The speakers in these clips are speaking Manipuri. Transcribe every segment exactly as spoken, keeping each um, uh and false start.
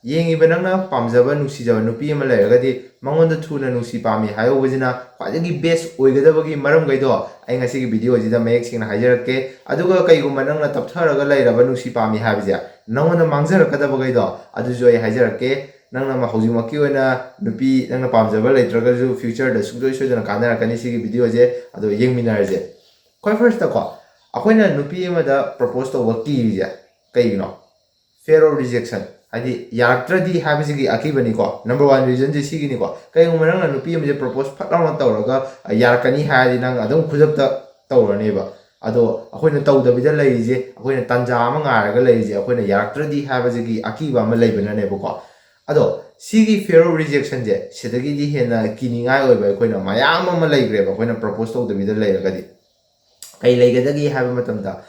ꯌꯦꯡꯉꯤꯕ ꯅꯪꯅ ꯄꯥꯝꯖꯕ, ꯅꯨꯡꯁꯤꯖꯕ ꯅꯨꯄꯤ ꯑꯃ ꯂꯩꯔꯒꯗꯤ, ꯃꯉꯣꯟꯗ ꯊꯨꯅ ꯅꯨꯡꯁꯤ ꯄꯥꯝꯃꯤ ꯍꯥꯏꯍꯧꯕꯁꯤꯅ ꯈ꯭ꯋꯥꯏꯗꯒꯤ best ꯑꯣꯏꯒꯗꯕꯒꯤ ꯃꯔꯝꯈꯩꯗꯣ ꯑꯩ ꯉꯁꯤꯒꯤ video ꯁꯤꯗ ꯃꯌꯦꯛ ꯁꯦꯡꯅ ꯍꯥꯏꯖꯔꯛꯀꯦ꯫ ꯑꯗꯨꯒ ꯀꯩꯒꯨꯝꯕ ꯅꯪꯅ ꯇꯞꯊꯔꯒ ꯂꯩꯔꯕ ꯅꯨꯡꯁꯤ ꯄꯥꯝꯃꯤ ꯍꯥꯏꯕꯁꯦ, ꯅꯉꯣꯟꯗ ꯃꯥꯡꯖꯔꯛꯀꯗꯕꯈꯩꯗꯣ ꯑꯗꯨꯁꯨ ꯑꯩ ꯍꯥꯏꯖꯔꯛꯀꯦ꯫ ꯅꯪꯅ ꯃ-, ꯍꯧꯖꯤꯛꯃꯛꯀꯤ ꯑꯣꯏꯅ ꯅꯨꯄꯤ ꯅꯪꯅ ꯄꯥꯝꯖꯕ ꯂꯩꯇ꯭ꯔꯒꯁꯨ, future ꯗ ꯁꯨꯡꯁꯣꯏ ꯁꯣꯏꯗꯅ ꯀꯥꯟꯅꯔꯛꯀꯅꯤ ꯁꯤꯒꯤ video ꯁꯦ꯫ ꯑꯗꯣ ꯌꯦꯡꯃꯤꯟꯅꯔꯁꯦ꯫ ꯈ꯭ꯋꯥꯏ first ꯇꯀꯣ, ꯑꯩꯈꯣꯏꯅ ꯅꯨꯄꯤ ꯑꯃꯗ propose ꯇꯧꯕ ꯀꯤꯔꯤꯁꯦ ꯀꯩꯒꯤꯅꯣ? Fear of rejection, ꯍꯥꯏꯗꯤ ꯌꯥꯔꯛꯇ꯭ꯔꯗꯤ ꯍꯥꯏꯕꯁꯤꯒꯤ ꯑꯀꯤꯕꯅꯤꯀꯣ꯫ Number one reason ꯁꯦ ꯁꯤꯒꯤꯅꯤꯀꯣ꯫ ꯀꯩꯒꯨꯝꯕ ꯅꯪꯅ ꯅꯨꯄꯤ ꯑꯃꯁꯦ propose ꯐꯠ ꯂꯥꯎꯅ ꯇꯧꯔꯒ, ꯑ, ꯌꯥꯔꯛꯀꯅꯤ ꯍꯥꯏꯔꯗꯤ ꯅꯪ ꯑꯗꯨꯝ ꯈꯨꯗꯛꯇ ꯇꯧꯔꯅꯦꯕ꯫ ꯑꯗꯣ ꯑꯩꯈꯣꯏꯅ ꯇꯧꯗꯕꯤꯗ ꯂꯩꯔꯤꯁꯦ, ꯑꯩꯈꯣꯏꯅ ꯇꯥꯟꯖꯥ ꯑꯃ ꯉꯥꯏꯔꯒ ꯂꯩꯔꯤꯁꯦ, ꯑꯩꯈꯣꯏꯅ ꯌꯥꯔꯛꯇ꯭ꯔꯗꯤ ꯍꯥꯏꯕꯁꯤꯒꯤ ꯑꯀꯤꯕ ꯑꯃ ꯂꯩꯕꯅꯅꯦꯕꯀꯣ꯫ ꯑꯗꯣ ꯁꯤꯒꯤ fear of rejection ꯁꯦ, ꯁꯤꯗꯒꯤꯗꯤ ꯍꯦꯟꯅ ꯀꯤꯅꯤꯡꯉꯥꯏ ꯑꯣꯏꯕ ꯑꯩꯈꯣꯏꯅ ꯃꯌꯥꯝ ꯑꯃ ꯂꯩꯈ꯭ꯔꯦꯕ, ꯑꯩꯈꯣꯏꯅ propose ꯇꯧꯗꯕꯤꯗ ꯂꯩꯔꯒꯗꯤ꯫ ꯀꯩ ꯂꯩꯒꯗꯒꯦ ꯍꯥꯏꯕ ꯃꯇꯝꯗ,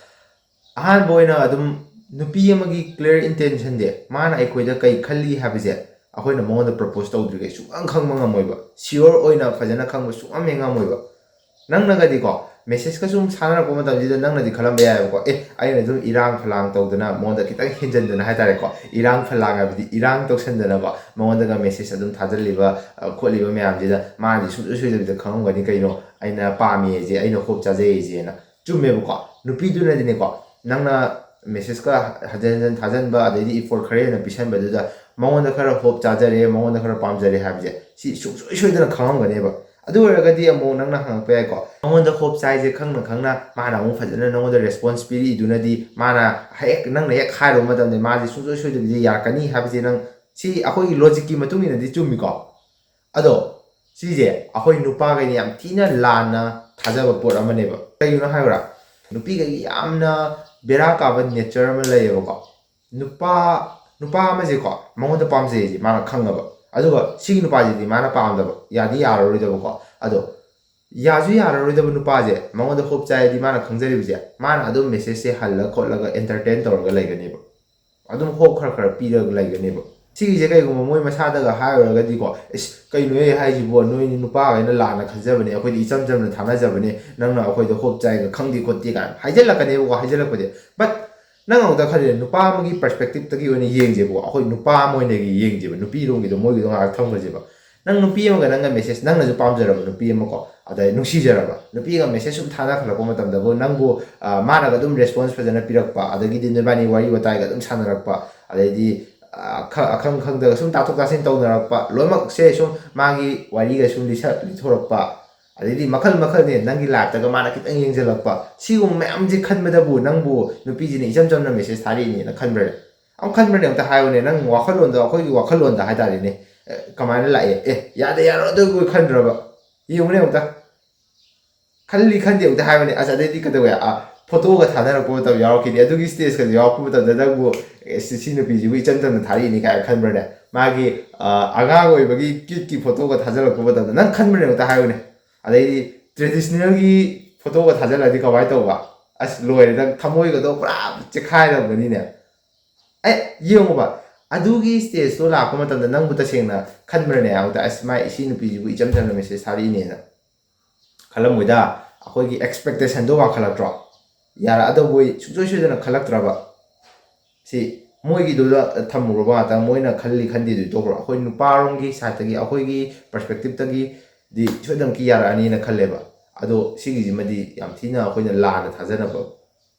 ꯑꯍꯥꯟꯕ ꯑꯣꯏꯅ ꯑꯗꯨꯝ ꯅꯨꯄꯤ ꯑꯃꯒꯤ clear intention ꯁꯦ, ꯃꯥꯅ ꯑꯩꯈꯣꯏꯗ ꯀꯩ ꯈꯜꯂꯤ ꯍꯥꯏꯕꯁꯦ ꯑꯩꯈꯣꯏꯅ ꯃꯉꯣꯟꯗ propose ꯇꯧꯗ꯭ꯔꯤꯈꯩ ꯁꯨꯡꯈꯪ ꯈꯪꯕ ꯉꯝꯃꯣꯏꯕ, sure ꯑꯣꯏꯅ ꯐꯖꯅ ꯈꯪꯕ ꯁꯨꯡꯉꯝ ꯍꯦꯛ ꯉꯝꯃꯣꯏꯕ꯫ ꯅꯪꯅꯒꯗꯤꯀꯣ, message ꯀ ꯁꯨꯝ ꯁꯥꯟꯅꯔꯛꯄ ꯃꯇꯝꯁꯤꯗ ꯅꯪꯅꯗꯤ ꯈꯜꯂꯝꯕ ꯌꯥꯏꯑꯕꯀꯣ, "ꯑꯦ, ꯑꯩꯅ ꯑꯗꯨꯝ ꯏꯔꯥꯡ ꯐꯂꯥꯡ ꯇꯧꯗꯅ ꯃꯉꯣꯟꯗ ꯈꯤꯇꯪ ꯍꯦꯟꯖꯟꯗꯅ ꯍꯥꯏꯇꯥꯔꯦꯀꯣ", ꯏꯔꯥꯡ ꯐꯂꯥꯡ ꯍꯥꯏꯕꯗꯤ ꯏꯔꯥꯡ ꯇꯧꯁꯟꯗꯅꯀꯣ, ꯃꯉꯣꯟꯗꯒ message ꯑꯗꯨꯝ ꯊꯥꯖꯜꯂꯤꯕ, ꯑ, ꯈꯣꯠꯂꯤꯕ ꯃꯌꯥꯝꯁꯤꯗ ꯃꯥꯅꯗꯤ ꯁꯨꯡꯁꯣꯏ ꯁꯣꯏꯗꯕꯤꯗ ꯈꯪꯉꯝꯒꯅꯤ ꯀꯩꯅꯣ ꯑꯩꯅ ꯄꯥꯝꯃꯤ ꯍꯥꯏꯁꯦ, ꯑꯩꯅ hope ꯆꯥꯖꯩ ꯍꯥꯏꯁꯦꯅ꯫ ꯆꯨꯝꯃꯦꯕꯀꯣ, ꯅꯨꯄꯤꯗꯨꯅꯗꯤꯅꯦꯀꯣ, ꯅꯪꯅ message ꯀ ꯍꯟꯖꯟ ꯍꯟꯖꯟ ꯊꯥꯖꯟꯕ, ꯑꯗꯩꯗꯤ effort ꯈꯔ ꯍꯦꯟꯅ ꯄꯤꯁꯟꯕꯗꯨꯗ ꯃꯉꯣꯟꯗ ꯈꯔ hope ꯆꯥꯖꯔꯦ, ꯃꯉꯣꯟꯗ ꯈꯔ ꯄꯥꯝꯖꯔꯦ ꯍꯥꯏꯕꯁꯦ ꯁꯤ ꯁꯨꯡꯁꯣꯏ ꯁꯣꯏꯗꯅ ꯈꯪꯉꯝꯒꯅꯦꯕ꯫ ꯑꯗꯨ ꯑꯣꯏꯔꯒꯗꯤ ꯑꯃꯨꯛ ꯅꯪꯅ ꯍꯪꯉꯛꯄ ꯌꯥꯏꯀꯣ, ꯃꯉꯣꯟꯗ hope ꯆꯥꯏꯁꯦ ꯈꯪꯅ ꯈꯪꯅ ꯃꯥꯅ ꯑꯃꯨꯛ ꯐꯖꯅ ꯅꯉꯣꯟꯗ response ꯄꯤꯔꯛꯏꯗꯨꯅꯗꯤ, ꯃꯥꯅ ꯍꯦꯛ, ꯅꯪꯅ ꯍꯦꯛ ꯍꯥꯏꯔꯨꯕ ꯃꯇꯝꯗ ꯃꯥꯁꯦ ꯁꯨꯡꯁꯣꯏ ꯁꯣꯏꯗꯕꯤꯗ ꯌꯥꯔꯛꯀꯅꯤ ꯍꯥꯏꯕꯁꯦ ꯅꯪ, ꯁꯤ ꯑꯩꯈꯣꯏꯒꯤ logic ꯀꯤ ꯃꯇꯨꯡ ꯏꯟꯅꯗꯤ ꯆꯨꯝꯃꯤꯀꯣ꯫ ꯑꯗꯣ ꯁꯤꯁꯦ ꯑꯩꯈꯣꯏ ꯅꯨꯄꯥꯈꯩꯅ ꯌꯥꯝ ꯊꯤꯅ ꯂꯥꯟꯅ ꯊꯥꯖꯕ ꯄꯣꯠ ꯑꯃꯅꯦꯕ꯫ ꯀꯩꯒꯤꯅꯣ ꯍꯥꯏꯕ꯭ꯔꯥ? ꯅꯨꯄꯤꯈꯩꯒꯤ ꯌꯥꯝꯅ ꯕꯦꯔꯥ ꯀꯥꯕ nature ꯑꯃ ꯂꯩꯌꯦꯕꯀꯣ꯫ ꯅꯨꯄꯥ, ꯅꯨꯄꯥ ꯑꯃꯁꯦꯀꯣ, ꯃꯉꯣꯟꯗ ꯄꯥꯝꯖꯩꯁꯦ ꯃꯥꯅ ꯈꯪꯉꯕ, ꯑꯗꯨꯒ ꯁꯤꯒꯤ ꯅꯨꯄꯥꯁꯤꯗꯤ ꯃꯥꯅ ꯄꯥꯝꯗꯕ, ꯌꯥꯗꯤ ꯌꯥꯔꯔꯣꯏꯗꯕꯀꯣ꯫ ꯑꯗꯣ ꯌꯥꯁꯨ ꯌꯥꯔꯔꯣꯏꯗꯕ ꯅꯨꯄꯥꯁꯦ ꯃꯉꯣꯟꯗ hope ꯆꯥꯏꯗꯤ ꯃꯥꯅ ꯈꯪꯖꯔꯤꯕꯁꯦ, ꯃꯥꯅ ꯑꯗꯨꯝ message ꯁꯦ ꯍꯜꯂ ꯈꯣꯠꯂꯒ entertain ꯇꯧꯔꯒ ꯂꯩꯒꯅꯦꯕ꯫ ꯑꯗꯨꯝ hope ꯈꯔ ꯈꯔ ꯄꯤꯔꯒ ꯂꯩꯒꯅꯦꯕ꯫ ꯁꯤꯒꯤꯁꯦ ꯀꯩꯒꯨꯝꯕ ꯃꯣꯏ ꯃꯁꯥꯗꯒ ꯍꯥꯏꯔꯨꯔꯒꯗꯤꯀꯣ, "ꯏꯁ, ꯀꯩꯅꯣꯍꯦ ꯍꯥꯏꯁꯤꯕꯣ, ꯅꯣꯏ ꯅꯨꯄꯥꯈꯩꯅ ꯂꯥꯟꯅ ꯈꯟꯖꯕꯅꯦ, ꯑꯩꯈꯣꯏꯗꯤ ꯏꯆꯝ ꯆꯝꯅ ꯊꯥꯅꯖꯕꯅꯦ, ꯅꯪꯅ ꯑꯩꯈꯣꯏꯗ hope ꯆꯥꯏꯒ ꯈꯪꯗꯦ ꯈꯣꯠꯇꯦ" ꯀꯥꯏꯅ ꯍꯥꯏꯖꯤꯜꯂꯛꯀꯅꯦꯕꯀꯣ, ꯍꯥꯏꯖꯤꯜꯂꯛꯄꯗꯤ꯫ But ꯅꯪ ꯑꯃꯨꯛꯇ ꯈꯜꯂꯦ, ꯅꯨꯄꯥ ꯑꯃꯒꯤ perspective ꯇꯒꯤ ꯑꯣꯏꯅ ꯌꯦꯡꯁꯦꯕꯀꯣ, ꯑꯩꯈꯣꯏ ꯅꯨꯄꯥ ꯑꯃ ꯑꯣꯏꯅ ꯌꯦꯡꯁꯦꯕ, ꯅꯨꯄꯤꯔꯣꯝꯒꯤꯗꯣ, ꯃꯣꯏꯒꯤꯗꯣ ꯉꯥꯏꯍꯥꯛ ꯊꯝꯈ꯭ꯔꯁꯦꯕ꯫ ꯅꯪ ꯅꯨꯄꯤ ꯑꯃꯒ ꯅꯪꯒ message, ꯅꯪꯅꯁꯨ ꯄꯥꯝꯖꯔꯕ ꯅꯨꯄꯤ ꯑꯃꯀꯣ, ꯑꯗꯩ ꯅꯨꯡꯁꯤꯖꯔꯕ ꯅꯨꯄꯤꯒ message ꯁꯨꯝ ꯊꯥꯅꯈꯠꯂꯛꯄ ꯃꯇꯝꯗꯕꯨ, ꯅꯪꯕꯨ ꯑ, ꯃꯥꯅꯒ ꯑꯗꯨꯝ response ꯐꯖꯅ ꯄꯤꯔꯛꯄ, ꯑꯗꯒꯤꯗꯤ ꯅꯣꯏꯕꯥꯅꯤ ꯋꯥꯔꯤ ꯋꯥꯇꯥꯏꯒ ꯑꯗꯨꯝ ꯁꯥꯟꯅꯔꯛꯄ, ꯑꯗꯩꯗꯤ ꯑ, ꯑꯈ- ꯑꯈꯪ ꯈꯪꯗꯒ ꯁꯨꯝ ꯇꯥꯊꯣꯛ ꯇꯥꯁꯤꯟ ꯇꯧꯅꯔꯛꯄ, ꯂꯣꯏꯅꯃꯛꯁꯦ ꯁꯨꯝ ꯃꯥꯒꯤ ꯋꯥꯔꯤꯒ ꯁꯨꯝ ꯂꯤꯁ- ꯂꯤꯊꯣꯔꯛꯄ, ꯑꯗꯩꯗꯤ ꯃꯈꯜ ꯃꯈꯜꯅꯦ, ꯅꯪꯒꯤ life ꯇꯒ ꯃꯥꯅ ꯈꯤꯇꯪ ꯌꯦꯡꯁꯤꯜꯂꯛꯄ, ꯁꯤꯒꯨꯝꯕ ꯃꯌꯥꯝꯁꯦ ꯈꯟꯕꯗꯕꯨ ꯅꯪꯕꯨ ꯅꯨꯄꯤꯁꯤꯅ ꯏꯆꯝ ꯆꯝꯅ message ꯊꯥꯔꯛꯏꯅꯦꯅ ꯈꯟꯕ꯭ꯔꯅꯦ? ꯑꯃ ꯈꯟꯕ꯭ꯔꯅꯦ? ꯑꯝꯇ ꯍꯥꯏꯌꯨꯅꯦ, ꯅꯪ ꯋꯥꯈꯜꯂꯣꯟꯗ, ꯑꯩꯈꯣꯏꯒꯤ ꯋꯥꯈꯜꯂꯣꯟꯗ ꯍꯥꯏꯇꯥꯔꯦꯅꯦ, ꯑ, ꯀꯃꯥꯏꯅ ꯂꯥꯛꯑꯦ? ꯑꯦ, ꯌꯥꯗꯦ, ꯌꯥꯔꯣꯏ, ꯑꯗꯨꯕꯨ ꯈꯟꯗ꯭ꯔꯕ? ꯌꯦꯡꯉꯨꯅꯦ ꯑꯝꯇ꯫ ꯈꯜꯂꯤ ꯈꯟꯗꯦ ꯑꯝꯇ ꯍꯥꯏꯌꯨꯅꯦ꯫ ꯑꯁ, ꯑꯗꯩꯗꯤ ꯀꯩꯗꯧꯋꯦ? ꯑ, photo ꯒ ꯊꯥꯅꯔꯛꯄ ꯃꯇꯝ ꯌꯥꯎꯔꯛꯈꯤꯅꯦ꯫ ꯑꯗꯨꯒꯤ stage ꯀꯗꯤ ꯌꯥꯎꯔꯛꯄ ꯃꯇꯝꯗ ꯅꯪꯕꯨ, "ꯑꯦ, ꯁꯤ, ꯁꯤ ꯅꯨꯄꯤꯁꯤꯕꯨ ꯏꯆꯝ ꯆꯝꯅ ꯊꯥꯔꯛꯏꯅꯦ" ꯀꯥꯏꯅ ꯈꯟꯕ꯭ꯔꯅꯦ? ꯃꯥꯒꯤ, ꯑ, ꯑꯉꯥꯡ ꯑꯣꯏꯕꯒꯤ cute ꯀꯤ photo ꯒ ꯊꯥꯖꯤꯜꯂꯛꯄ ꯃꯇꯝꯗ ꯅꯪ ꯈꯟꯕ꯭ꯔꯅꯦ ꯑꯝꯇ ꯍꯥꯏꯌꯨꯅꯦ? ꯑꯗꯩꯗꯤ traditional ꯒꯤ photo ꯒ ꯊꯥꯖꯤꯜꯂꯗꯤ ꯀꯃꯥꯏꯅ ꯇꯧꯕ? ꯑꯁ, ꯂꯣꯏꯔꯦ, ꯅꯪ ꯊꯃꯣꯏꯒꯗꯣ ꯄꯨꯔꯥ ꯆꯦꯛꯈꯥꯏꯔꯝꯒꯅꯤꯅꯦ꯫ ꯑꯦ, ꯌꯦꯡꯉꯨꯕ, ꯑꯗꯨꯒꯤ stage ꯇꯣ ꯂꯥꯛꯄ ꯃꯇꯝꯗ ꯅꯪꯕꯨ ꯇꯁꯦꯡꯅ ꯈꯟꯕ꯭ꯔꯅꯦ? ꯑꯃꯨꯛꯇ, "ꯑꯁ, ꯃꯥ, ꯁꯤ ꯅꯨꯄꯤꯁꯤꯕꯨ ꯏꯆꯝ ꯆꯝꯅ message ꯊꯥꯔꯛꯏꯅꯦꯅ" ꯈꯜꯂꯝꯃꯣꯏꯗ꯫ ꯑꯩꯈꯣꯏꯒꯤ expectation ꯗꯣ ꯋꯥꯡꯈꯠꯂꯛꯇ꯭ꯔꯣ? ꯌꯥꯔꯛꯑꯗꯧꯕꯣꯏ ꯁꯨꯡꯁꯣꯏ ꯁꯣꯏꯗꯅ ꯈꯜꯂꯛꯇ꯭ꯔꯕ? ꯁꯤ ꯃꯣꯏꯒꯤꯗꯨꯗ ꯊꯝꯃꯨꯔꯕ ꯉꯥꯛꯇꯪ, ꯃꯣꯏꯅ ꯈꯜꯂꯤ ꯈꯟꯗꯦꯗꯨꯗꯤ ꯇꯣꯛꯈ꯭ꯔꯣ꯫ ꯑꯩꯈꯣꯏ ꯅꯨꯄꯥꯔꯣꯝꯒꯤ side ꯇꯒꯤ, ꯑꯩꯈꯣꯏꯒꯤ perspective ꯇꯒꯤꯗꯤ ꯁꯣꯏꯗꯅꯃꯛꯀꯤ ꯌꯥꯔꯛꯑꯅꯤꯅ ꯈꯜꯂꯦꯕ꯫ ꯑꯗꯣ ꯁꯤꯒꯤꯁꯤꯃꯗꯤ ꯌꯥꯝ ꯊꯤꯅ ꯑꯩꯈꯣꯏꯅ ꯂꯥꯟꯅ ꯊꯥꯖꯅꯕ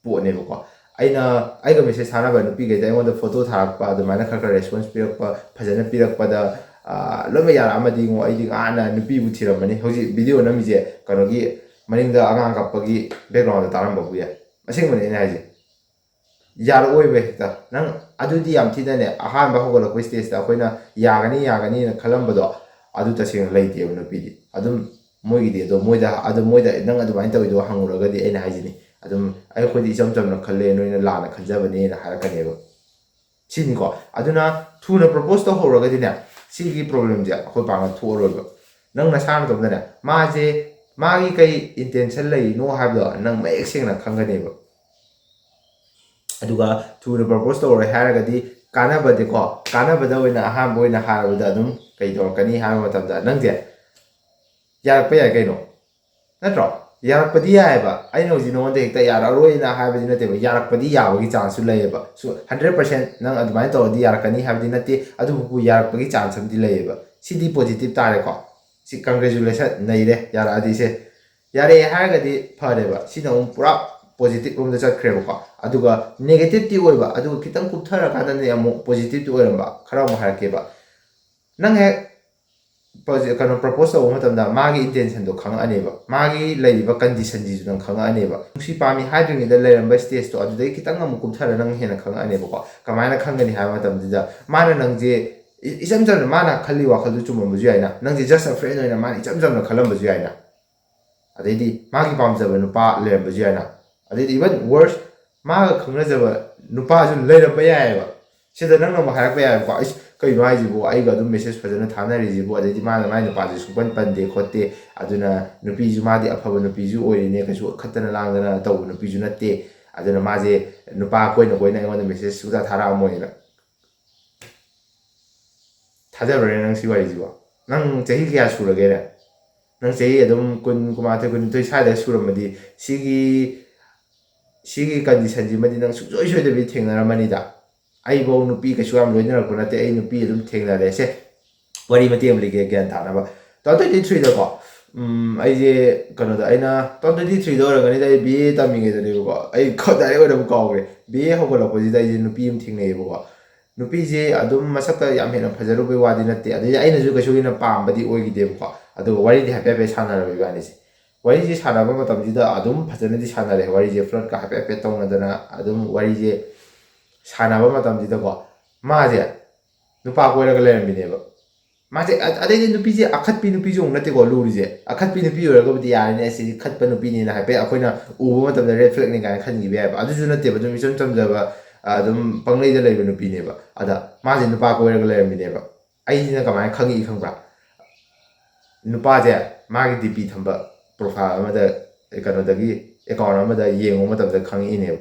ꯄꯣꯠꯅꯦꯕꯀꯣ꯫ ꯑꯩꯅ, ꯑꯩꯒ message ꯊꯥꯅꯕ ꯅꯨꯄꯤꯈꯩꯗ ꯑꯩꯉꯣꯟꯗ photo ꯊꯥꯔꯛꯄ, ꯑꯗꯨꯃꯥꯏꯅ ꯈꯔ ꯈꯔ response ꯄꯤꯔꯛꯄ, ꯐꯖꯅ ꯄꯤꯔꯛꯄꯗ, ꯑꯥ, ꯂꯣꯏꯅꯃꯛ ꯌꯥꯔꯛꯑꯝꯃꯗꯤ ꯉꯣ, ꯑꯩꯗꯤ ꯉꯥꯟꯅ ꯅꯨꯄꯤꯕꯨ ꯊꯤꯔꯝꯃꯅꯤ꯫ ꯍꯧꯖꯤꯛ video ꯅꯝꯃꯤꯁꯦ ꯀꯩꯅꯣꯒꯤ ꯃꯅꯤꯡꯗ ꯑꯉꯥꯡ ꯀꯞꯄꯒꯤ background ꯗ ꯇꯥꯔꯝꯕꯕꯨ ꯌꯥꯏ꯫ ꯑꯁꯦꯡꯕꯅꯦ ꯑꯩꯅ ꯍꯥꯏꯁꯦ꯫ ꯌꯥꯔꯛꯑꯣꯏꯕ ꯍꯦꯛꯇ꯫ ꯅꯪ ꯑꯗꯨꯗꯤ ꯌꯥꯝ ꯊꯤꯅꯅꯦ, ꯑꯍꯥꯟꯕ ꯍꯧꯒꯠꯂꯛꯄ stage ꯇ ꯑꯩꯈꯣꯏꯅ ꯌꯥꯒꯅꯤ, ꯌꯥꯒꯅꯤꯅ ꯈꯜꯂꯝꯕꯗꯣ, ꯑꯗꯨ ꯇꯁꯦꯡꯅ ꯂꯩꯇꯦꯕ ꯅꯨꯄꯤꯗꯤ꯫ ꯑꯗꯨꯝ ꯃꯣꯏꯒꯤꯗꯤ, ꯑꯗꯣ ꯃꯣꯏꯗ, ꯑꯗꯨ ꯃꯣꯏꯗ ꯅꯪ ꯑꯗꯨꯃꯥꯏꯅ ꯇꯧꯋꯤꯗꯣ ꯍꯪꯉꯨꯔꯒꯗꯤ, ꯑꯩꯅ ꯍꯥꯏꯁꯤꯅꯤ, ꯑꯗꯨꯝ, "ꯑꯩꯈꯣꯏꯗꯤ ꯏꯆꯝ ꯆꯝꯅ ꯈꯜꯂꯦ, ꯅꯣꯏꯅ ꯂꯥꯟꯅ ꯈꯟꯖꯕꯅꯦꯅ" ꯍꯥꯏꯔꯛꯀꯅꯦꯕ꯫ ꯁꯤꯅꯤꯀꯣ꯫ ꯑꯗꯨꯅ ꯊꯨꯅ propose ꯇꯧꯍꯧꯔꯒꯗꯤꯅꯦ, ꯁꯤꯒꯤ problem ꯁꯦ ꯑꯩꯈꯣꯏ ꯄꯥꯛꯅ ꯊꯣꯛꯑꯔꯣꯏꯕ꯫ ꯅꯪ ꯅꯁꯥ ꯅꯇꯣꯝꯇꯅꯦ, ꯃꯥꯁꯦ, ꯃꯥꯒꯤ ꯀꯩ intention ꯂꯩꯔꯤꯅꯣ ꯍꯥꯏꯕꯗꯣ ꯅꯪ ꯃꯌꯦꯛ ꯁꯦꯡꯅ ꯈꯪꯒꯅꯦꯕ꯫ ꯑꯗꯨꯒ ꯊꯨꯅ propose ꯇꯧꯔꯣꯏ ꯍꯥꯏꯔꯒꯗꯤ, ꯀꯥꯟꯅꯕꯗꯤꯀꯣ, ꯀꯥꯟꯅꯕꯗ ꯑꯣꯏꯅ, ꯑꯍꯥꯟꯕ ꯑꯣꯏꯅ ꯍꯥꯏꯔꯕꯗ, ꯑꯗꯨꯝ ꯀꯩ ꯇꯧꯔꯛꯀꯅꯤ ꯍꯥꯏꯕ ꯃꯇꯝꯗ, ꯅꯪꯁꯦ ꯌꯥꯔꯛꯄ ꯌꯥꯏ ꯀꯩꯅꯣ, ꯅꯠꯇ꯭ꯔꯣ? ꯌꯥꯔꯛꯄꯗꯤ ꯌꯥꯏꯑꯕ꯫ ꯑꯩꯅ ꯍꯧꯖꯤꯛ ꯅꯉꯣꯟꯗ ꯍꯦꯛꯇ ꯌꯥꯔꯛꯑꯔꯣꯏꯅ ꯍꯥꯏꯕꯗꯤ ꯅꯠꯇꯦꯕ, ꯌꯥꯔꯛꯄꯗꯤ ꯌꯥꯕꯒꯤ ꯆꯥꯟꯁꯁꯨ ꯂꯩꯌꯦꯕ꯫ ꯁꯨ ꯍꯟꯗ꯭ꯔꯦꯠ ꯄꯥꯔꯁꯦꯟ ꯅꯪ ꯑꯗꯨꯃꯥꯏꯅ ꯇꯧꯔꯗꯤ ꯌꯥꯔꯛꯀꯅꯤ ꯍꯥꯏꯕꯗꯤ ꯅꯠꯇꯦ, ꯑꯗꯨꯕꯨ ꯌꯥꯔꯛꯄꯒꯤ ꯆꯥꯟꯁ ꯑꯃꯗꯤ ꯂꯩꯌꯦꯕ꯫ ꯁꯤꯗꯤ ꯄꯣꯖꯤꯇꯤꯞ ꯇꯥꯔꯦꯀꯣ꯫ ꯁꯤ ꯀꯪꯒ꯭ꯔꯦꯆꯨꯂꯦꯁꯟ, ꯅꯩꯔꯦ, ꯌꯥꯔꯛꯑꯗꯤ꯫ ꯁꯦ, ꯌꯥꯔꯛꯑꯦ ꯍꯥꯏꯔꯒꯗꯤ ꯐꯔꯦꯕ, ꯁꯤꯅ ꯑꯃꯨꯛ ꯄꯨꯔꯥ ꯄꯣꯖꯤꯇꯤꯞ ꯔꯣꯝꯗ ꯆꯠꯈ꯭ꯔꯦꯕꯀꯣ꯫ ꯑꯗꯨꯒ ꯅꯦꯒꯦꯇꯤꯞꯇꯤ ꯑꯣꯏꯕ, ꯑꯗꯨꯒ ꯈꯤꯇꯪ ꯀꯨꯞꯊꯔꯀꯥꯟꯗꯅꯦ ꯑꯃꯨꯛ ꯄꯣꯖꯤꯇꯤꯞꯇꯤ ꯑꯣꯏꯔꯝꯕ꯫ ꯈꯔ ꯑꯃꯨꯛ ꯍꯥꯏꯔꯛꯀꯦꯕ꯫ ꯅꯪ ꯍꯦꯛ ꯄ꯭ꯔꯣꯖꯦ-, ꯀꯩꯅꯣ, ꯄ꯭ꯔꯄꯣꯁ ꯇꯧꯕ ꯃꯇꯝꯗ ꯃꯥꯒꯤ ꯏꯟꯇꯦꯟꯁꯟꯗꯣ ꯈꯪꯉꯛꯑꯅꯦꯕ, ꯃꯥꯒꯤ ꯂꯩꯔꯤꯕ ꯀꯟꯗꯤꯁꯟꯁꯤꯁꯨ ꯅꯪ ꯈꯪꯉꯛꯑꯅꯦꯕ꯫ ꯅꯨꯡꯁꯤ ꯄꯥꯝꯃꯤ ꯍꯥꯏꯗ꯭ꯔꯤꯉꯩꯗ ꯂꯩꯔꯝꯕ ꯁ꯭ꯇꯦꯖꯇꯣ ꯑꯗꯨꯗꯒꯤ ꯈꯤꯇꯪ ꯑꯃꯨꯛ ꯀꯨꯞꯊꯔ ꯅꯪ ꯍꯦꯟꯅ ꯈꯪꯉꯛꯑꯅꯦꯕꯀꯣ꯫ ꯀꯃꯥꯏꯅ ꯈꯪꯒꯅꯤ ꯍꯥꯏꯕ ꯃꯇꯝꯁꯤꯗ, ꯃꯥꯅ ꯅꯪꯁꯦ ꯏ-, ꯏꯆꯝ ꯆꯝꯅ ꯃꯥꯅ ꯈꯜꯂꯤ ꯋꯥꯈꯜꯗꯨ ꯆꯨꯝꯃꯝꯕꯁꯨ ꯌꯥꯏꯅ, ꯅꯪꯁꯦ just a friend ꯑꯣꯏꯅ ꯃꯥꯅ ꯏꯆꯝ ꯆꯝꯅ ꯈꯜꯂꯝꯕꯁꯨ ꯌꯥꯏꯅ꯫ ꯑꯗꯩꯗꯤ ꯃꯥꯒꯤ ꯄꯥꯝꯖꯕ ꯅꯨꯄꯥ ꯂꯩꯔꯝꯕꯁꯨ ꯌꯥꯏꯅ꯫ ꯑꯗꯩꯗꯤ even worse, ꯃꯥꯒ ꯈꯪꯅꯖꯕ ꯅꯨꯄꯥꯁꯨ ꯂꯩꯔꯝꯕ ꯌꯥꯏꯑꯕ꯫ ꯁꯤꯗ ꯅꯪꯅ ꯑꯃꯨꯛ ꯍꯥꯏꯔꯛꯄ ꯌꯥꯏꯕꯀꯣ, "ꯑꯩꯁ, ꯀꯩꯅꯣ ꯍꯥꯏꯁꯤꯕꯨ? ꯑꯩꯒ ꯑꯗꯨꯝ ꯃꯦꯁꯦꯖ ꯐꯖꯅ ꯊꯥꯅꯔꯤꯁꯤꯕꯨ, ꯑꯗꯩꯗꯤ ꯃꯥꯅ ꯃꯥꯏ ꯅꯨꯄꯥꯁꯦ ꯁꯨꯡꯄꯟ ꯄꯟꯗꯦ ꯈꯣꯠꯇꯦ, ꯑꯗꯨꯅ ꯅꯨꯄꯤꯁꯨ, ꯃꯥꯗꯤ ꯑꯐꯕ ꯅꯨꯄꯤꯁꯨ ꯑꯣꯏꯔꯤꯅꯦ, ꯀꯩꯁꯨ ꯈꯠꯇꯅ ꯂꯥꯡꯗꯅ ꯇꯧꯕ ꯅꯨꯄꯤꯁꯨ ꯅꯠꯇꯦ, ꯑꯗꯨꯅ ꯃꯥꯁꯦ ꯅꯨꯄꯥ ꯀꯣꯏꯅ ꯀꯣꯏꯅ ꯑꯩꯉꯣꯟꯗ ꯃꯦꯁꯦꯖ ꯁꯨꯡꯊꯥ ꯊꯥꯔꯛꯑꯝꯃꯣꯏꯅ"꯫ ꯊꯥꯖꯕ꯭ꯔꯥꯅꯦ ꯅꯪ ꯁꯤ ꯋꯥꯔꯤꯁꯤꯕꯣ? ꯅꯪ ꯆꯍꯤ ꯀꯌꯥ ꯁꯨꯔꯒꯦꯅꯦ? ꯅꯪ ꯆꯍꯤ ꯑꯗꯨꯝ ꯀꯨꯟ, ꯀꯨꯟꯃꯥꯊꯣꯏ, ꯀꯨꯟꯅꯤꯊꯣꯏ ꯁ꯭ꯋꯥꯏꯗ ꯁꯨꯔꯝꯃꯗꯤ, ꯁꯤꯒꯤ, ꯁꯤꯒꯤ ꯀꯟꯗꯤꯁꯟꯁꯤꯃꯗꯤ ꯅꯪ ꯁꯨꯡꯁꯣꯏ ꯁꯣꯏꯗꯕꯤ ꯊꯦꯡꯅꯔꯝꯃꯅꯤꯗ꯫ ꯑꯩꯐꯧ ꯅꯨꯄꯤ ꯀꯩꯁꯨ ꯌꯥꯝ ꯂꯣꯏꯅꯔꯛꯄ ꯅꯠꯇꯦ, ꯑꯩ ꯅꯨꯄꯤ ꯑꯗꯨꯝ ꯊꯦꯡꯅꯔꯦ꯫ ꯁꯦ, ꯋꯥꯔꯤ ꯃꯇꯦꯛ ꯑꯃ ꯂꯤꯒꯦ ꯒ꯭ꯌꯥꯟ ꯇꯥꯅꯕ꯫ ꯇꯨ ꯊꯥꯎꯖꯟ ꯇ꯭ꯋꯦꯟꯇꯤ ꯊ꯭ꯔꯤꯗꯀꯣ, ꯎꯝ, ꯑꯩꯁꯦ, ꯀꯩꯅꯣꯗ, ꯑꯩꯅ ꯇꯨ ꯊꯥꯎꯖꯟ ꯇ꯭ꯋꯦꯟꯇꯤ ꯊ꯭ꯔꯤꯗ ꯑꯣꯏꯔꯝꯒꯅꯤꯗ, ꯑꯩ ꯕꯤ ꯑꯦ ꯇꯝꯃꯤꯉꯩꯗꯅꯦꯕꯀꯣ, ꯑꯩ ꯈ-, ꯗꯥꯏꯔꯦꯛ ꯑꯣꯏꯅ ꯑꯃꯨꯛ ꯀꯥꯎꯈ꯭ꯔꯦ꯫ ꯕꯤ ꯑꯦ ꯍꯧꯒꯠꯂꯛꯄꯁꯤꯗ ꯑꯩꯁꯦ ꯅꯨꯄꯤ ꯑꯃ ꯊꯦꯡꯅꯩꯌꯦꯕꯀꯣ꯫ ꯅꯨꯄꯤꯁꯦ ꯑꯗꯨꯝ ꯃꯁꯛꯇ ꯌꯥꯝ ꯍꯦꯟꯅ ꯐꯖꯔꯨꯕꯩ ꯋꯥꯗꯤ ꯅꯠꯇꯦ, ꯑꯗꯩꯗꯤ ꯑꯩꯅꯁꯨ ꯀꯩꯁꯨ ꯍꯦꯟꯅ ꯄꯥꯝꯕꯗꯤ ꯑꯣꯏꯈꯤꯗꯦꯕꯀꯣ꯫ ꯑꯗꯨꯒ ꯋꯥꯔꯤꯗꯤ ꯍꯥꯏꯐꯦꯠ ꯍꯥꯏꯐꯦꯠ ꯁꯥꯟꯅꯔꯕ ꯏꯕꯥꯅꯤꯁꯦ꯫ ꯋꯥꯔꯤꯁꯦ ꯁꯥꯟꯅꯕ ꯃꯇꯝꯁꯤꯗ ꯑꯗꯨꯝ ꯐꯖꯅꯗꯤ ꯁꯥꯟꯅꯔꯦ, ꯋꯥꯔꯤꯁꯦ ꯐ꯭ꯂꯔꯠꯀ ꯍꯥꯏꯐꯦꯠ ꯍꯥꯏꯐꯦꯠ ꯇꯧꯅꯗꯅ ꯑꯗꯨꯝ ꯋꯥꯔꯤꯁꯦ ꯁꯥꯟꯅꯕ ꯃꯇꯝꯁꯤꯗꯀꯣ, ꯃꯥꯁꯦ ꯅꯨꯄꯥ ꯀꯣꯏꯔꯒ ꯂꯩꯔꯝꯃꯤꯅꯦꯕ꯫ ꯃꯥꯁꯦ ꯑ-, ꯑꯗꯩꯗꯤ ꯅꯨꯄꯤꯁꯦ ꯑꯈꯠꯄꯤ ꯅꯨꯄꯤꯁꯨ ꯑꯃꯨꯛ ꯅꯠꯇꯦꯀꯣ ꯂꯨꯔꯤꯁꯦ꯫ ꯑꯈꯠꯄꯤ ꯅꯨꯄꯤ ꯑꯣꯏꯔꯒꯕꯨꯗꯤ ꯌꯥꯔꯦꯅꯦ, ꯑꯁꯤꯗꯤ ꯈꯠꯄ ꯅꯨꯄꯤꯅꯦꯅ ꯍꯥꯏꯐꯦꯠ ꯑꯩꯈꯣꯏꯅ ꯎꯕ ꯃꯇꯝꯗ ꯔꯦꯗ ꯐ꯭ꯂꯦꯒꯅꯤ ꯀꯥꯏꯅ ꯈꯟꯈꯤꯕ ꯌꯥꯏꯕ꯫ ꯑꯗꯨꯁꯨ ꯅꯠꯇꯦꯕ, ꯑꯗꯨꯝ ꯏꯆꯝ ꯆꯝꯖꯕ, ꯑ, ꯑꯗꯨꯝ ꯄꯪꯂꯩꯗ ꯂꯩꯕ ꯅꯨꯄꯤꯅꯦꯕ꯫ ꯑꯗ ꯃꯥꯁꯦ ꯅꯨꯄꯥ ꯀꯣꯏꯔꯒ ꯂꯩꯔꯝꯃꯤꯅꯦꯕ꯫ ꯑꯩꯁꯤꯅ ꯀꯃꯥꯏꯅ ꯈꯪꯉꯛꯏ ꯈꯪꯕ꯭ꯔꯥ? ꯅꯨꯄꯥꯁꯦ ꯃꯥꯒꯤ ꯗꯤ ꯄꯤ ꯊꯝꯕ ꯄ꯭ꯔꯣꯐꯥꯏꯜ ꯑꯃꯗ, ꯀꯩꯅꯣꯗꯒꯤ, ꯑꯦꯀꯥꯎꯟ ꯑꯃꯗ ꯌꯦꯡꯉꯨ ꯃꯇꯝꯗ ꯈꯪꯉꯛꯏꯅꯦꯕ꯫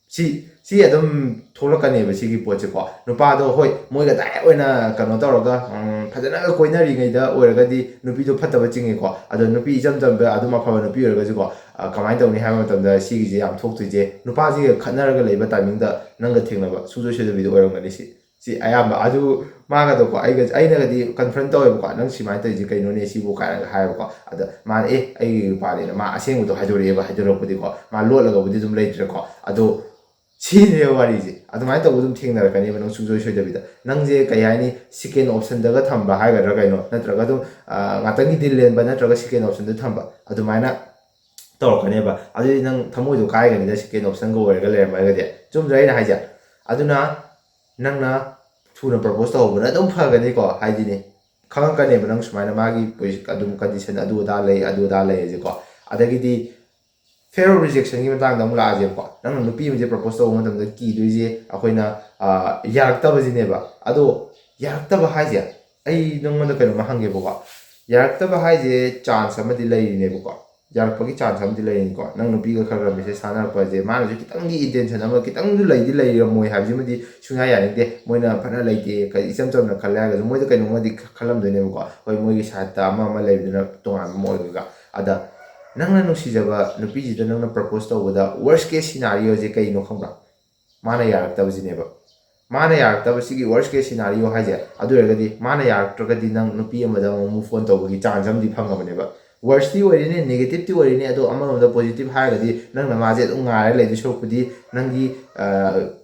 ꯁꯤ ꯁꯤ ꯑꯗꯨꯝ ꯊꯣꯛꯂꯛꯀꯅꯦꯕ ꯁꯤꯒꯤ ꯄꯣꯠꯁꯦꯀꯣ꯫ ꯅꯨꯄꯥꯗꯣ ꯍꯣꯏ, ꯃꯣꯏꯒ ꯗꯥꯏꯔꯦꯛ ꯑꯣꯏꯅ ꯀꯩꯅꯣ ꯇꯧꯔꯒ, ꯎꯝ, ꯐꯖꯅꯒ ꯀꯣꯏꯅꯔꯤꯉꯩꯗ ꯑꯣꯏꯔꯒꯗꯤ ꯅꯨꯄꯤꯗꯣ ꯐꯠꯇꯕ ꯆꯤꯡꯉꯦꯀꯣ꯫ ꯑꯗꯣ ꯅꯨꯄꯤ ꯏꯆꯝ ꯆꯝꯕ ꯑꯗꯨꯝ ꯑꯐꯕ ꯅꯨꯄꯤ ꯑꯣꯏꯔꯒꯁꯨꯀꯣ, ꯑ, ꯀꯃꯥꯏꯅ ꯇꯧꯅꯤ ꯍꯥꯏꯕ ꯃꯇꯝꯗ ꯁꯤꯒꯤꯁꯦ ꯌꯥꯝ ꯊꯣꯛꯇꯣꯏꯁꯦ, ꯅꯨꯄꯥꯁꯤꯒ ꯈꯠꯅꯔꯒ ꯂꯩꯕ ꯇꯥꯏꯃꯤꯡꯗ ꯅꯪꯒ ꯊꯦꯡꯅꯕ ꯁꯨꯡꯁꯣꯏ ꯁꯣꯏꯗꯕꯤꯗ ꯑꯣꯏꯔꯝꯒꯅꯤ ꯁꯤ꯫ ꯁꯤ ꯑꯌꯥꯝꯕ ꯑꯗꯨ ꯃꯥꯒꯗꯣꯀꯣ, ꯑꯩꯒ, ꯑꯩꯅꯒꯗꯤ ꯀꯟꯐ꯭ꯔꯟ ꯇꯧꯋꯦꯕꯀꯣ, "ꯅꯪ ꯁꯨꯃꯥꯏꯅ ꯇꯧꯔꯤꯁꯦ ꯀꯩꯅꯣꯅꯦ ꯁꯤꯕꯨ?" ꯀꯥꯏꯅꯒ ꯍꯥꯏꯌꯦꯕꯀꯣ꯫ ꯑꯗ ꯃꯥꯅ, "ꯑꯦ, ꯑꯩꯒꯤ ꯅꯨꯄꯥꯅꯦꯅ" ꯃꯥ ꯑꯁꯦꯡꯕꯗꯣ ꯍꯥꯏꯗꯣꯔꯛꯑꯦꯕ, ꯍꯥꯏꯗꯣꯔꯛꯄꯗꯤꯀꯣ꯫ ꯃꯥ ꯂꯣꯠꯂꯒꯕꯨꯗꯤ ꯑꯗꯨꯝ ꯂꯩꯇ꯭ꯔꯦꯀꯣ꯫ ꯑꯗꯣ ꯁꯤꯅꯦꯕ ꯋꯥꯔꯤꯁꯦ꯫ ꯑꯗꯨꯃꯥꯏꯅ ꯇꯧꯕ ꯑꯗꯨꯝ ꯊꯦꯡꯅꯔꯛꯀꯅꯦꯕ ꯅꯪ ꯁꯨꯡꯁꯣꯏ ꯁꯣꯏꯗꯕꯤꯗ꯫ ꯅꯪꯁꯦ ꯀꯩ ꯍꯥꯏꯅꯤ, ꯁꯦꯀꯦꯟ ꯑꯣꯞꯁꯟꯗꯒ ꯊꯝꯕ ꯍꯥꯏꯒꯗ꯭ꯔꯥ ꯀꯩꯅꯣ, ꯅꯠꯇ꯭ꯔꯒ ꯑꯗꯨꯝ, ꯑ, ꯉꯥꯛꯇꯪꯒꯤ ꯗꯤꯜ ꯂꯦꯟꯕ ꯅꯠꯇ꯭ꯔꯒ ꯁꯦꯀꯦꯟ ꯑꯣꯞꯁꯟꯗ ꯊꯝꯕ ꯑꯗꯨꯃꯥꯏꯅ ꯇꯧꯔꯛꯀꯅꯦꯕ꯫ ꯑꯗꯨꯗꯤ ꯅꯪ ꯊꯃꯣꯏꯗꯣ ꯀꯥꯏꯒꯅꯤꯗ, ꯁꯦꯀꯦꯟ ꯑꯣꯞꯁꯟꯒ ꯑꯣꯏꯔꯒ ꯂꯩꯔꯝꯃꯒꯗꯤ꯫ ꯆꯨꯝꯗ꯭ꯔꯥ ꯑꯩꯅ ꯍꯥꯏꯁꯦ? ꯑꯗꯨꯅ ꯅꯪꯅ ꯊꯨꯅ ꯄ꯭ꯔꯄꯣꯁ ꯇꯧꯍꯧꯕꯅ ꯑꯗꯨꯝ ꯐꯒꯅꯤꯀꯣ꯫ ꯍꯥꯏꯗꯤꯅꯦ, ꯈꯪꯉꯛꯀꯅꯦꯕ ꯅꯪ ꯁꯨꯃꯥꯏꯅ ꯃꯥꯒꯤ ꯄꯣꯖꯤ-, ꯑꯗꯨꯝ ꯀꯟꯗꯤꯁꯟ ꯑꯗꯨ ꯑꯗꯥ ꯂꯩ, ꯑꯗꯨ ꯑꯗꯥ ꯂꯩ ꯍꯥꯏꯁꯦꯀꯣ꯫ ꯑꯗꯒꯤꯗꯤ fear of rejectionꯒꯤ ꯃꯇꯥꯡꯗ ꯑꯃꯨꯛ ꯂꯥꯛꯑꯁꯦꯕꯀꯣ꯫ ꯅꯪꯅ ꯅꯨꯄꯤ ꯑꯃꯁꯦ ꯄ꯭ꯔꯄꯣꯁ ꯇꯧꯕ ꯃꯇꯝꯗ ꯀꯤꯗꯣꯏꯁꯦ ꯑꯩꯈꯣꯏꯅ, ꯑ, ꯌꯥꯔꯛꯇꯕꯁꯤꯅꯦꯕ꯫ ꯑꯗꯣ ꯌꯥꯔꯛꯇꯕ ꯍꯥꯏꯁꯦ, ꯑꯩ ꯅꯪꯉꯣꯟꯗ ꯀꯩꯅꯣꯝꯃ ꯍꯪꯒꯦꯕꯀꯣ꯫ ꯌꯥꯔꯛꯇꯕ ꯍꯥꯏꯁꯦ ꯆꯥꯟꯁ ꯑꯃꯗꯤ ꯂꯩꯔꯤꯅꯦꯕꯀꯣ꯫ ꯌꯥꯔꯛꯄꯒꯤ ꯆꯥꯟꯁ ꯑꯃꯗꯤ ꯂꯩꯔꯤꯅꯤꯀꯣ꯫ ꯅꯪ ꯅꯨꯄꯤꯒ ꯈꯔ ꯈꯔ ꯃꯦꯁꯦꯖ ꯊꯥꯅꯔꯛꯄ ꯍꯥꯏꯁꯦ, ꯃꯥꯅꯁꯨ ꯈꯤꯇꯪꯗꯤ ꯏꯟꯇꯦꯟꯁꯟ ꯑꯃ ꯈꯤꯇꯪꯁꯨ ꯂꯩꯗꯤ ꯂꯩꯔꯝꯃꯣꯏ ꯍꯥꯏꯕꯁꯤꯃꯗꯤ ꯁꯨꯡꯌꯥ ꯌꯥꯅꯤꯡꯗꯦ꯫ ꯃꯣꯏꯅ ꯐꯅ ꯂꯩꯇꯦ, ꯀ-, ꯏꯆꯝ ꯆꯝꯅ ꯈꯜꯂꯦ ꯍꯥꯏꯔꯒꯁꯨ ꯃꯣꯏꯗ ꯀꯩꯅꯣꯝꯃꯗꯤ ꯈ-, ꯈꯜꯂꯝꯗꯣꯏꯅꯦꯕꯀꯣ꯫ ꯍꯣꯏ, ꯃꯣꯏꯒꯤ ꯁꯥꯏꯠꯇ ꯑꯃ ꯑꯃ ꯂꯩꯕꯗꯨꯅ ꯇꯣꯉꯥꯟꯕ ꯑꯃ ꯑꯣꯏꯔꯒ꯫ ꯑꯗ ꯅꯪꯅ ꯅꯨꯡꯁꯤꯖꯕ ꯅꯨꯄꯤꯁꯤꯗ ꯅꯪꯅ ꯄ꯭ꯔꯄꯣꯁ ꯇꯧꯕꯗ worst case scenarioꯁꯦ ꯀꯩꯅꯣ ꯈꯪꯕ꯭ꯔꯥ? ꯃꯥꯅ ꯌꯥꯔꯛꯇꯕꯁꯤꯅꯦꯕ꯫ ꯃꯥꯅ ꯌꯥꯔꯛꯇꯕꯁꯤꯒꯤ worst case scenario ꯍꯥꯏꯁꯦ꯫ ꯑꯗꯨ ꯑꯣꯏꯔꯒꯗꯤ ꯃꯥꯅ ꯌꯥꯔꯛꯇ꯭ꯔꯒꯗꯤ ꯅꯪ ꯅꯨꯄꯤ ꯑꯃꯗ ꯑꯃꯨꯛ move on ꯇꯧꯕꯒꯤ ꯆꯥꯟꯁ ꯑꯃꯗꯤ ꯐꯪꯉꯕꯅꯦꯕ꯫ ꯋꯔꯁꯇꯤ ꯑꯣꯏꯔꯤꯅꯦ, ꯅꯦꯒꯦꯇꯤꯞꯇꯤ ꯑꯣꯏꯔꯤꯅꯦ, ꯑꯗꯣ ꯑꯃꯔꯣꯝꯗ ꯄꯣꯖꯤꯇꯤꯞ ꯍꯥꯏꯔꯒꯗꯤ ꯅꯪꯅ ꯃꯥꯁꯦ ꯑꯗꯨꯝ ꯉꯥꯏꯔ ꯂꯩꯗꯣꯏ ꯁꯔꯨꯛꯄꯨꯗꯤ ꯅꯪꯒꯤ, ꯑ,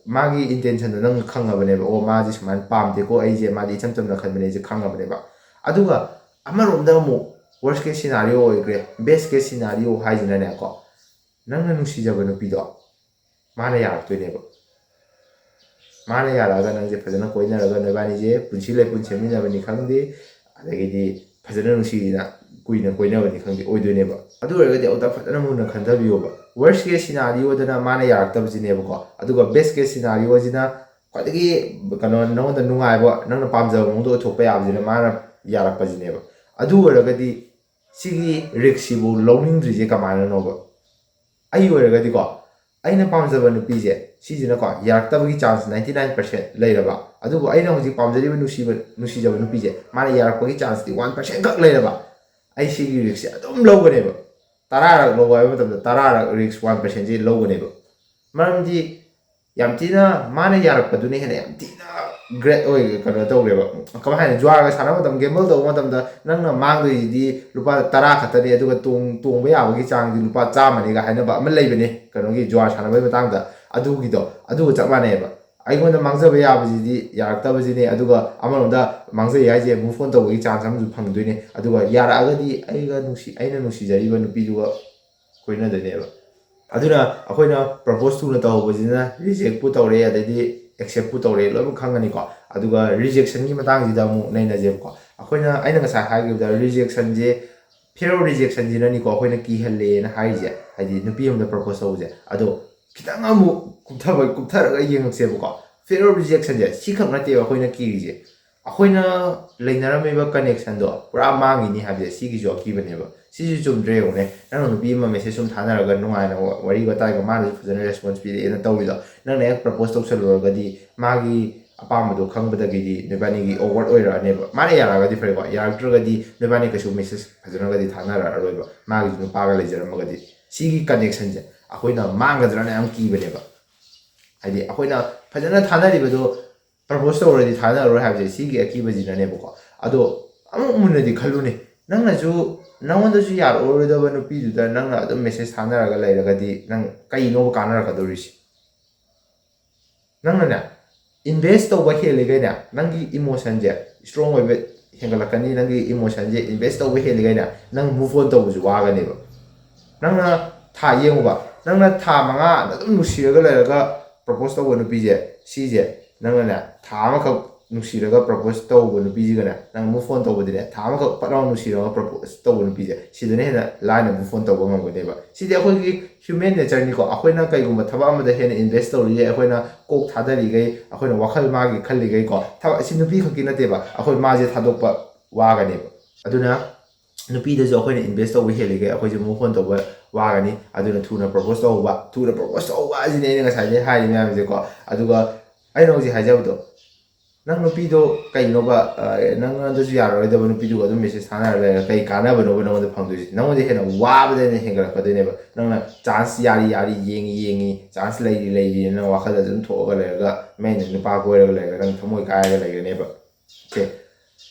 ꯃꯥꯒꯤ ꯏꯟꯇꯦꯟꯁꯟꯗꯣ ꯅꯪ ꯈꯪꯉꯕꯅꯦꯕ꯫ "ꯑꯣ, ꯃꯥꯁꯦ ꯁꯨꯃꯥꯏꯅ ꯄꯥꯝꯗꯦꯀꯣ, ꯑꯩꯁꯦ ꯃꯥꯗꯤ ꯏꯆꯝ ꯆꯝꯅ ꯈꯟꯕꯅꯦ", ꯑꯩꯁꯦ ꯈꯪꯉꯕꯅꯦꯕ꯫ ꯑꯗꯨꯒ ꯑꯃꯔꯣꯝꯗ ꯑꯃꯨꯛ worst case scenario ꯑꯣꯏꯈ꯭ꯔꯦ, best case scenario ꯍꯥꯏꯁꯤꯅꯅꯦꯀꯣ, ꯅꯪꯅ ꯅꯨꯡꯁꯤꯖꯕ ꯅꯨꯄꯤꯗꯣ ꯃꯥꯅ ꯌꯥꯔꯛꯇꯣꯏꯅꯦꯕ꯫ ꯃꯥꯅ ꯌꯥꯔꯛꯑꯒ ꯅꯪꯁꯦ ꯐꯖꯅ ꯀꯣꯏꯅꯔꯒ ꯅꯣꯏꯕꯥꯅꯤꯁꯦ ꯄꯨꯟꯁꯤ ꯂꯩꯄꯨꯟ ꯁꯦꯝꯃꯤꯟꯅꯕꯅꯤ ꯈꯪꯗꯦ, ꯑꯗꯒꯤꯗꯤ ꯐꯖꯅ ꯅꯨꯡꯁꯤꯅ ꯀꯨꯏꯅ ꯀꯣꯏꯅꯕꯅꯤ ꯈꯪꯗꯦ, ꯑꯣꯏꯗꯣꯏꯅꯦꯕ꯫ ꯑꯗꯨ ꯑꯣꯏꯔꯒꯗꯤ ꯑꯃꯨꯛꯇ ꯐꯖꯅ ꯃꯨꯟꯅ ꯈꯟꯊꯕꯤꯌꯣꯕ꯫ Worst case scenarioꯗꯅ ꯃꯥꯅ ꯌꯥꯔꯛꯇꯕꯁꯤꯅꯦꯕꯀꯣ꯫ ꯑꯗꯨꯒ best case scenarioꯁꯤꯅ ꯈ꯭ꯋꯥꯏꯗꯒꯤ ꯀꯩꯅꯣ, ꯅꯉꯣꯟꯗ ꯅꯨꯡꯉꯥꯏꯕ, ꯅꯪꯅ ꯄꯥꯝꯖꯕ ꯃꯑꯣꯡꯗ ꯑꯣꯏꯊꯣꯛꯄ ꯌꯥꯕꯁꯤꯅ ꯃꯥꯅ ꯌꯥꯔꯛꯄꯁꯤꯅꯦꯕ꯫ ꯑꯗꯨ ꯑꯣꯏꯔꯒꯗꯤ ꯁꯤꯒꯤ ꯔꯤꯛꯁꯁꯤꯕꯨ ꯂꯧꯅꯤꯡꯗ꯭ꯔꯤꯁꯦ ꯀꯃꯥꯏꯅꯅꯣꯕ? ꯑꯩ ꯑꯣꯏꯔꯒꯗꯤꯀꯣ, ꯑꯩꯅ ꯄꯥꯝꯖꯕ ꯅꯨꯄꯤꯁꯦ ꯁꯤꯁꯤꯅꯀꯣ ꯌꯥꯔꯛꯇꯕꯒꯤ ꯆꯥꯟꯁ ninety nine percent ꯂꯩꯔꯕ, ꯑꯗꯨꯕꯨ ꯑꯩꯅ ꯍꯧꯖꯤꯛ ꯄꯥꯝꯖꯔꯤꯕ ꯅꯨꯡꯁꯤꯕ ꯅꯨꯡꯁꯤꯖꯕ ꯅꯨꯄꯤꯁꯦ ꯃꯥꯅ ꯌꯥꯔꯛꯄꯒꯤ ꯆꯥꯟꯁꯇꯤ one percent ꯈꯛ ꯂꯩꯔꯕ, ꯑꯩ ꯁꯤꯒꯤ ꯔꯤꯛꯁꯁꯦ ꯑꯗꯨꯝ ꯂꯧꯒꯅꯦꯕ꯫ ꯇꯔꯥꯔꯛ ꯂꯧꯕ ꯍꯥꯏꯕ ꯃꯇꯝꯗ ꯇꯔꯥꯔꯛ ꯔꯤꯛꯁ ꯋꯥꯟ ꯄꯔꯁꯦꯟꯁꯦ ꯂꯧꯒꯅꯦꯕ꯫ ꯃꯔꯝꯗꯤ ꯌꯥꯝ ꯊꯤꯅ ꯃꯥꯅ ꯌꯥꯔꯛꯄꯗꯨꯅ ꯍꯦꯟꯅ ꯌꯥꯝ ꯊꯤꯅ ꯒ꯭ꯔꯦꯠ ꯑꯣꯏ, ꯀꯩꯅꯣ ꯇꯧꯔꯦꯕ꯫ ꯀꯃꯥꯏ ꯍꯥꯏꯅꯤ, ꯖꯨꯋꯥꯔꯒ ꯁꯥꯟꯅꯕ ꯃꯇꯝꯗ, ꯒꯦꯝꯕꯜ ꯇꯧꯕ ꯃꯇꯝꯗ ꯅꯪꯅ ꯃꯥꯡꯗꯣꯏꯁꯤꯗꯤ ꯂꯨꯄꯥ ꯇꯔꯥ ꯈꯛꯇꯅꯦ, ꯑꯗꯨꯒ ꯇꯣꯡ ꯇꯣꯡꯕ ꯌꯥꯕꯒꯤ ꯆꯥꯡꯗꯤ ꯂꯨꯄꯥ ꯆꯥꯝꯃꯅꯤꯒ ꯍꯥꯏꯅꯕ ꯑꯃ ꯂꯩꯕꯅꯦ, ꯀꯩꯅꯣꯒꯤ ꯖꯨꯋꯥꯔ ꯁꯥꯟꯅꯕꯒꯤ ꯃꯇꯥꯡꯗ꯫ ꯑꯗꯨꯒꯤꯗꯣ, ꯑꯗꯨꯒ ꯆꯞ ꯃꯥꯟꯅꯩꯑꯕ꯫ ꯑꯩꯉꯣꯟꯗ ꯃꯥꯡꯖꯕ ꯌꯥꯕꯁꯤꯗꯤ ꯌꯥꯔꯛꯇꯕꯁꯤꯅꯦ, ꯑꯗꯨꯒ ꯑꯃꯔꯣꯝꯗ ꯃꯥꯡꯖꯩ ꯍꯥꯏꯁꯦ move on ꯇꯧꯕꯒꯤ ꯆꯥꯟꯁ ꯑꯃꯁꯨ ꯐꯪꯗꯣꯏꯅꯦ꯫ ꯑꯗꯨꯒ ꯌꯥꯔꯛꯑꯒꯗꯤ ꯑꯩꯒ ꯅꯨꯡꯁꯤ ꯑꯩꯅ ꯅꯨꯡꯁꯤꯖꯔꯤꯕ ꯅꯨꯄꯤꯗꯨꯒ ꯀꯣꯏꯅꯗꯣꯏꯅꯦꯕ꯫ ꯑꯗꯨꯅ ꯑꯩꯈꯣꯏꯅ ꯄ꯭ꯔꯄꯣꯁ ꯊꯨꯅ ꯇꯧꯍꯧꯕꯁꯤꯅ ꯔꯤꯖꯦꯛꯄꯨ ꯇꯧꯔꯦ, ꯑꯗꯩꯗꯤ ꯑꯦꯛꯁꯦꯞꯄꯨ ꯇꯧꯔꯦ, ꯂꯣꯏꯅꯃꯛ ꯈꯪꯒꯅꯤꯀꯣ꯫ ꯑꯗꯨꯒ ꯔꯤꯖꯦꯛꯁꯟꯒꯤ ꯃꯇꯥꯡꯁꯤꯗ ꯑꯃꯨꯛ ꯅꯩꯅꯁꯦꯕꯀꯣ꯫ ꯑꯩꯈꯣꯏꯅ, ꯑꯩꯅ ꯉꯁꯥꯏ ꯍꯥꯏꯈꯤꯕꯗ, ꯔꯤꯖꯦꯛꯁꯟꯁꯦ, fear of rejection ꯁꯤꯅꯅꯤꯀꯣ ꯑꯩꯈꯣꯏꯅ ꯀꯤꯍꯜꯂꯦꯅ ꯍꯥꯏꯔꯤꯁꯦ, ꯍꯥꯏꯗꯤ ꯅꯨꯄꯤ ꯑꯃꯗ ꯄ꯭ꯔꯄꯣꯁ ꯇꯧꯕꯁꯦ꯫ ꯑꯗꯣ ꯈꯤꯇꯪ ꯑꯃꯨꯛ ꯀꯨꯞꯊꯕ ꯀꯨꯞꯊꯔꯒ ꯌꯦꯡꯉꯛꯁꯦꯕꯀꯣ꯫ Fear of rejection ꯁꯦ ꯁꯤꯈꯛ ꯅꯠꯇꯦꯕ ꯑꯩꯈꯣꯏꯅ ꯀꯤꯔꯤꯁꯦ, ꯑꯩꯈꯣꯏꯅ ꯂꯩꯅꯔꯝꯃꯤꯕ ꯀꯅꯦꯛꯁꯟꯗꯣ ꯄꯨꯔꯥ ꯃꯥꯡꯈꯤꯅꯤ ꯍꯥꯏꯕꯁꯦ ꯁꯤꯒꯤꯁꯨ ꯑꯀꯤꯕꯅꯦꯕ꯫ ꯁꯤꯁꯨ ꯆꯨꯝꯗ꯭ꯔꯦ ꯌꯦꯡꯉꯨꯅꯦ, ꯅꯪꯅ ꯅꯨꯄꯤ ꯑꯃ ꯃꯦꯁꯦꯖ ꯁꯨꯝ ꯊꯥꯅꯔꯒ ꯅꯨꯡꯉꯥꯏꯅ ꯋꯥꯔꯤ ꯋꯥꯇꯥꯏꯒ, ꯃꯥꯅꯁꯨ ꯐꯖꯅ ꯔꯦꯁꯄꯣꯟꯁ ꯄꯤꯔꯛꯑꯦꯅ ꯇꯧꯔꯤꯗꯣ, ꯅꯪꯅ ꯍꯦꯛ ꯄ꯭ꯔꯄꯣꯁ ꯇꯧꯁꯜꯂꯨꯔꯒꯗꯤ ꯃꯥꯒꯤ ꯑꯄꯥꯝꯕꯗꯣ ꯈꯪꯕꯗꯒꯤꯗꯤ ꯅꯣꯏꯕꯥꯅꯤꯒꯤ ꯑꯣꯋꯔ ꯑꯣꯏꯔꯛꯑꯅꯦꯕ꯫ ꯃꯥꯅ ꯌꯥꯔꯛꯑꯒꯗꯤ ꯐꯔꯦꯀꯣ, ꯌꯥꯔꯛꯇ꯭ꯔꯒꯗꯤ ꯅꯣꯏꯕꯥꯅꯤ ꯀꯩꯁꯨ ꯃꯦꯁꯦꯖ ꯐꯖꯅꯒꯗꯤ ꯊꯥꯅꯔꯛꯑꯔꯣꯏꯕ, ꯃꯥꯒꯤꯁꯨ ꯅꯨꯄꯥꯒ ꯂꯩꯖꯔꯝꯃꯒꯗꯤ꯫ ꯁꯤꯒꯤ ꯀꯅꯦꯛꯁꯟꯁꯦ ꯑꯩꯈꯣꯏꯅ ꯃꯥꯡꯒꯗ꯭ꯔꯥꯅ ꯌꯥꯝ ꯀꯤꯕꯅꯦꯕ꯫ ꯍꯥꯏꯗꯤ ꯑꯩꯈꯣꯏꯅ ꯐꯖꯅ ꯊꯥꯅꯔꯤꯕꯗꯣ ꯄ꯭ꯔꯄꯣꯁ ꯇꯧꯔꯗꯤ ꯊꯥꯅꯔꯔꯣꯏ ꯍꯥꯏꯕꯁꯦ ꯁꯤꯒꯤ ꯑꯀꯤꯕꯁꯤꯅꯅꯦꯕꯀꯣ꯫ ꯑꯗꯣ ꯑꯃꯨꯛ ꯃꯨꯟꯅꯗꯤ ꯈꯜꯂꯨꯅꯦ, ꯅꯪꯅꯁꯨ ꯅꯪꯉꯣꯟꯗꯁꯨ ꯌꯥꯔꯛꯑꯔꯣꯏꯗꯕ ꯅꯨꯄꯤꯗꯨꯗ ꯅꯪꯅ ꯑꯗꯨꯝ ꯃꯦꯁꯦꯖ ꯊꯥꯅꯔꯒ ꯂꯩꯔꯒꯗꯤ ꯅꯪ ꯀꯩꯅꯣꯕ ꯀꯥꯟꯅꯔꯛꯀꯗꯧꯔꯤꯁꯤ? ꯅꯪꯅꯅꯦ, ꯏꯟꯚꯦꯁ ꯇꯧꯕ ꯍꯦꯜꯂꯤꯈꯩꯅꯦ, ꯅꯪꯒꯤ ꯏꯃꯣꯁꯟꯁꯦ ꯏꯁꯇ꯭ꯔꯣꯡ ꯑꯣꯏꯕ ꯍꯦꯟꯒꯠꯂꯛꯀꯅꯤ, ꯅꯪꯒꯤ ꯏꯃꯣꯁꯟꯁꯦ ꯏꯟꯚꯦꯁ ꯇꯧꯕ ꯍꯦꯜꯂꯤꯈꯩꯅꯦ, ꯅꯪ ꯃꯨꯚ ꯑꯣꯟ ꯇꯧꯕꯁꯨ ꯋꯥꯒꯅꯦꯕ꯫ ꯅꯪꯅ ꯊꯥ ꯌꯦꯡꯉꯨꯕ, ꯅꯪꯅ ꯊꯥ ꯃꯉꯥ ꯑꯗꯨꯝ ꯅꯨꯡꯁꯤꯔꯒ ꯂꯩꯔꯒ ꯄ꯭ꯔꯄꯣꯁ ꯇꯧꯕ ꯅꯨꯄꯤꯁꯦ, ꯁꯤꯁꯦ ꯅꯪꯅꯅꯦ, ꯊꯥ ꯑꯃꯈꯛ ꯅꯨꯡꯁꯤꯔꯒ ꯄ꯭ꯔꯄꯣꯁ ꯇꯧꯕ ꯅꯨꯄꯤꯁꯤꯒꯅꯦ, ꯅꯪ ꯃꯨꯚ ꯑꯣꯟ ꯇꯧꯕꯗꯤꯅꯦ, ꯊꯥ ꯑꯃꯈꯛ ꯄꯠ ꯂꯥꯎ ꯅꯨꯡꯁꯤꯔꯒ ꯄ꯭ꯔꯄꯣꯁ ꯇꯧꯕ ꯅꯨꯄꯤꯁꯦ, ꯁꯤꯗꯅ ꯍꯦꯟꯅ ꯂꯥꯏꯅ ꯃꯨꯚ ꯑꯣꯟ ꯇꯧꯕ ꯉꯝꯒꯅꯦꯕ꯫ ꯁꯤꯗꯤ ꯑꯩꯈꯣꯏꯒꯤ ꯍ꯭ꯌꯨꯃꯦꯟ ꯅꯦꯆꯔꯅꯤꯀꯣ꯫ ꯑꯩꯈꯣꯏꯅ ꯀꯩꯒꯨꯝꯕ ꯊꯕꯛ ꯑꯃꯗ ꯍꯦꯟꯅ ꯏꯟꯚꯦꯁ ꯇꯧꯔꯤꯈꯩ, ꯑꯩꯈꯣꯏꯅ ꯀꯣꯛ ꯊꯥꯗꯔꯤꯈꯩ, ꯑꯩꯈꯣꯏꯅ ꯋꯥꯈꯜ ꯃꯥꯒꯤ ꯈꯜꯂꯤꯈꯩꯀꯣ, ꯊꯕꯛ ꯑꯁꯤ ꯅꯨꯄꯤ ꯈꯛꯀꯤ ꯅꯠꯇꯦꯕ, ꯑꯩꯈꯣꯏ ꯃꯥꯁꯦ ꯊꯥꯗꯣꯛꯄ ꯋꯥꯒꯅꯦꯕ꯫ ꯑꯗꯨꯅ ꯅꯨꯄꯤꯗꯁꯨ ꯑꯩꯈꯣꯏꯅ ꯏꯟꯚꯦꯁ ꯇꯧꯕ ꯍꯦꯜꯂꯤꯈꯩ ꯑꯩꯈꯣꯏꯁꯦ ꯃꯨꯚ ꯑꯣꯟ ꯇꯧꯕ ꯋꯥꯒꯅꯤ꯫ ꯑꯗꯨꯅ ꯊꯨꯅ ꯄ꯭ꯔꯣꯄꯣꯁ ꯇꯧꯍꯧꯕ, ꯊꯨꯅ ꯄ꯭ꯔꯣꯄꯣꯁ ꯇꯧꯍꯧꯕ ꯑꯁꯤꯅꯦ ꯑꯩꯅ ꯉꯁꯥꯏꯗꯩ ꯍꯥꯏꯔꯤ ꯃꯌꯥꯝꯁꯦꯀꯣ꯫ ꯑꯗꯨꯒ ꯑꯩꯅ ꯍꯧꯖꯤꯛ ꯍꯥꯏꯖꯕꯗꯣ, ꯅꯪ ꯅꯨꯄꯤꯗꯣ ꯀꯩꯅꯣꯕ, ꯑ, ꯅꯪꯉꯣꯟꯗꯁꯨ ꯌꯥꯔꯔꯣꯏꯗꯕ ꯅꯨꯄꯤꯗꯨꯒ ꯑꯗꯨꯝ ꯃꯦꯁꯦꯖ ꯊꯥꯅꯔ ꯂꯩꯔꯒ ꯀꯩ ꯀꯥꯟꯅꯕꯅꯣꯕ ꯅꯪꯉꯣꯟꯗ ꯐꯪꯗꯣꯏꯁꯦ? ꯅꯪꯉꯣꯟꯗ ꯍꯦꯟꯅ ꯋꯥꯕꯗ ꯍꯦꯟꯅ ꯍꯦꯟꯒꯠꯂꯛꯀꯗꯣꯏꯅꯦꯕ꯫ ꯅꯪꯅ ꯆꯥꯟꯁ ꯌꯥꯔꯤ ꯌꯥꯔꯤ, ꯌꯦꯡꯉꯤ ꯌꯦꯡꯉꯤ, ꯆꯥꯟꯁ ꯂꯩꯔꯤ ꯂꯩꯔꯤ, ꯅꯪ ꯋꯥꯈꯜꯗ ꯑꯗꯨꯝ ꯊꯣꯛꯑꯒ ꯂꯩꯔꯒ, ꯃꯩꯅ ꯅꯨꯄꯥ ꯀꯣꯏꯔꯒ ꯂꯩꯔꯒ ꯅꯪ ꯊꯃꯣꯏ ꯀꯥꯏꯔꯒ ꯂꯩꯒꯅꯦꯕ꯫ ꯑꯣꯀꯦ꯫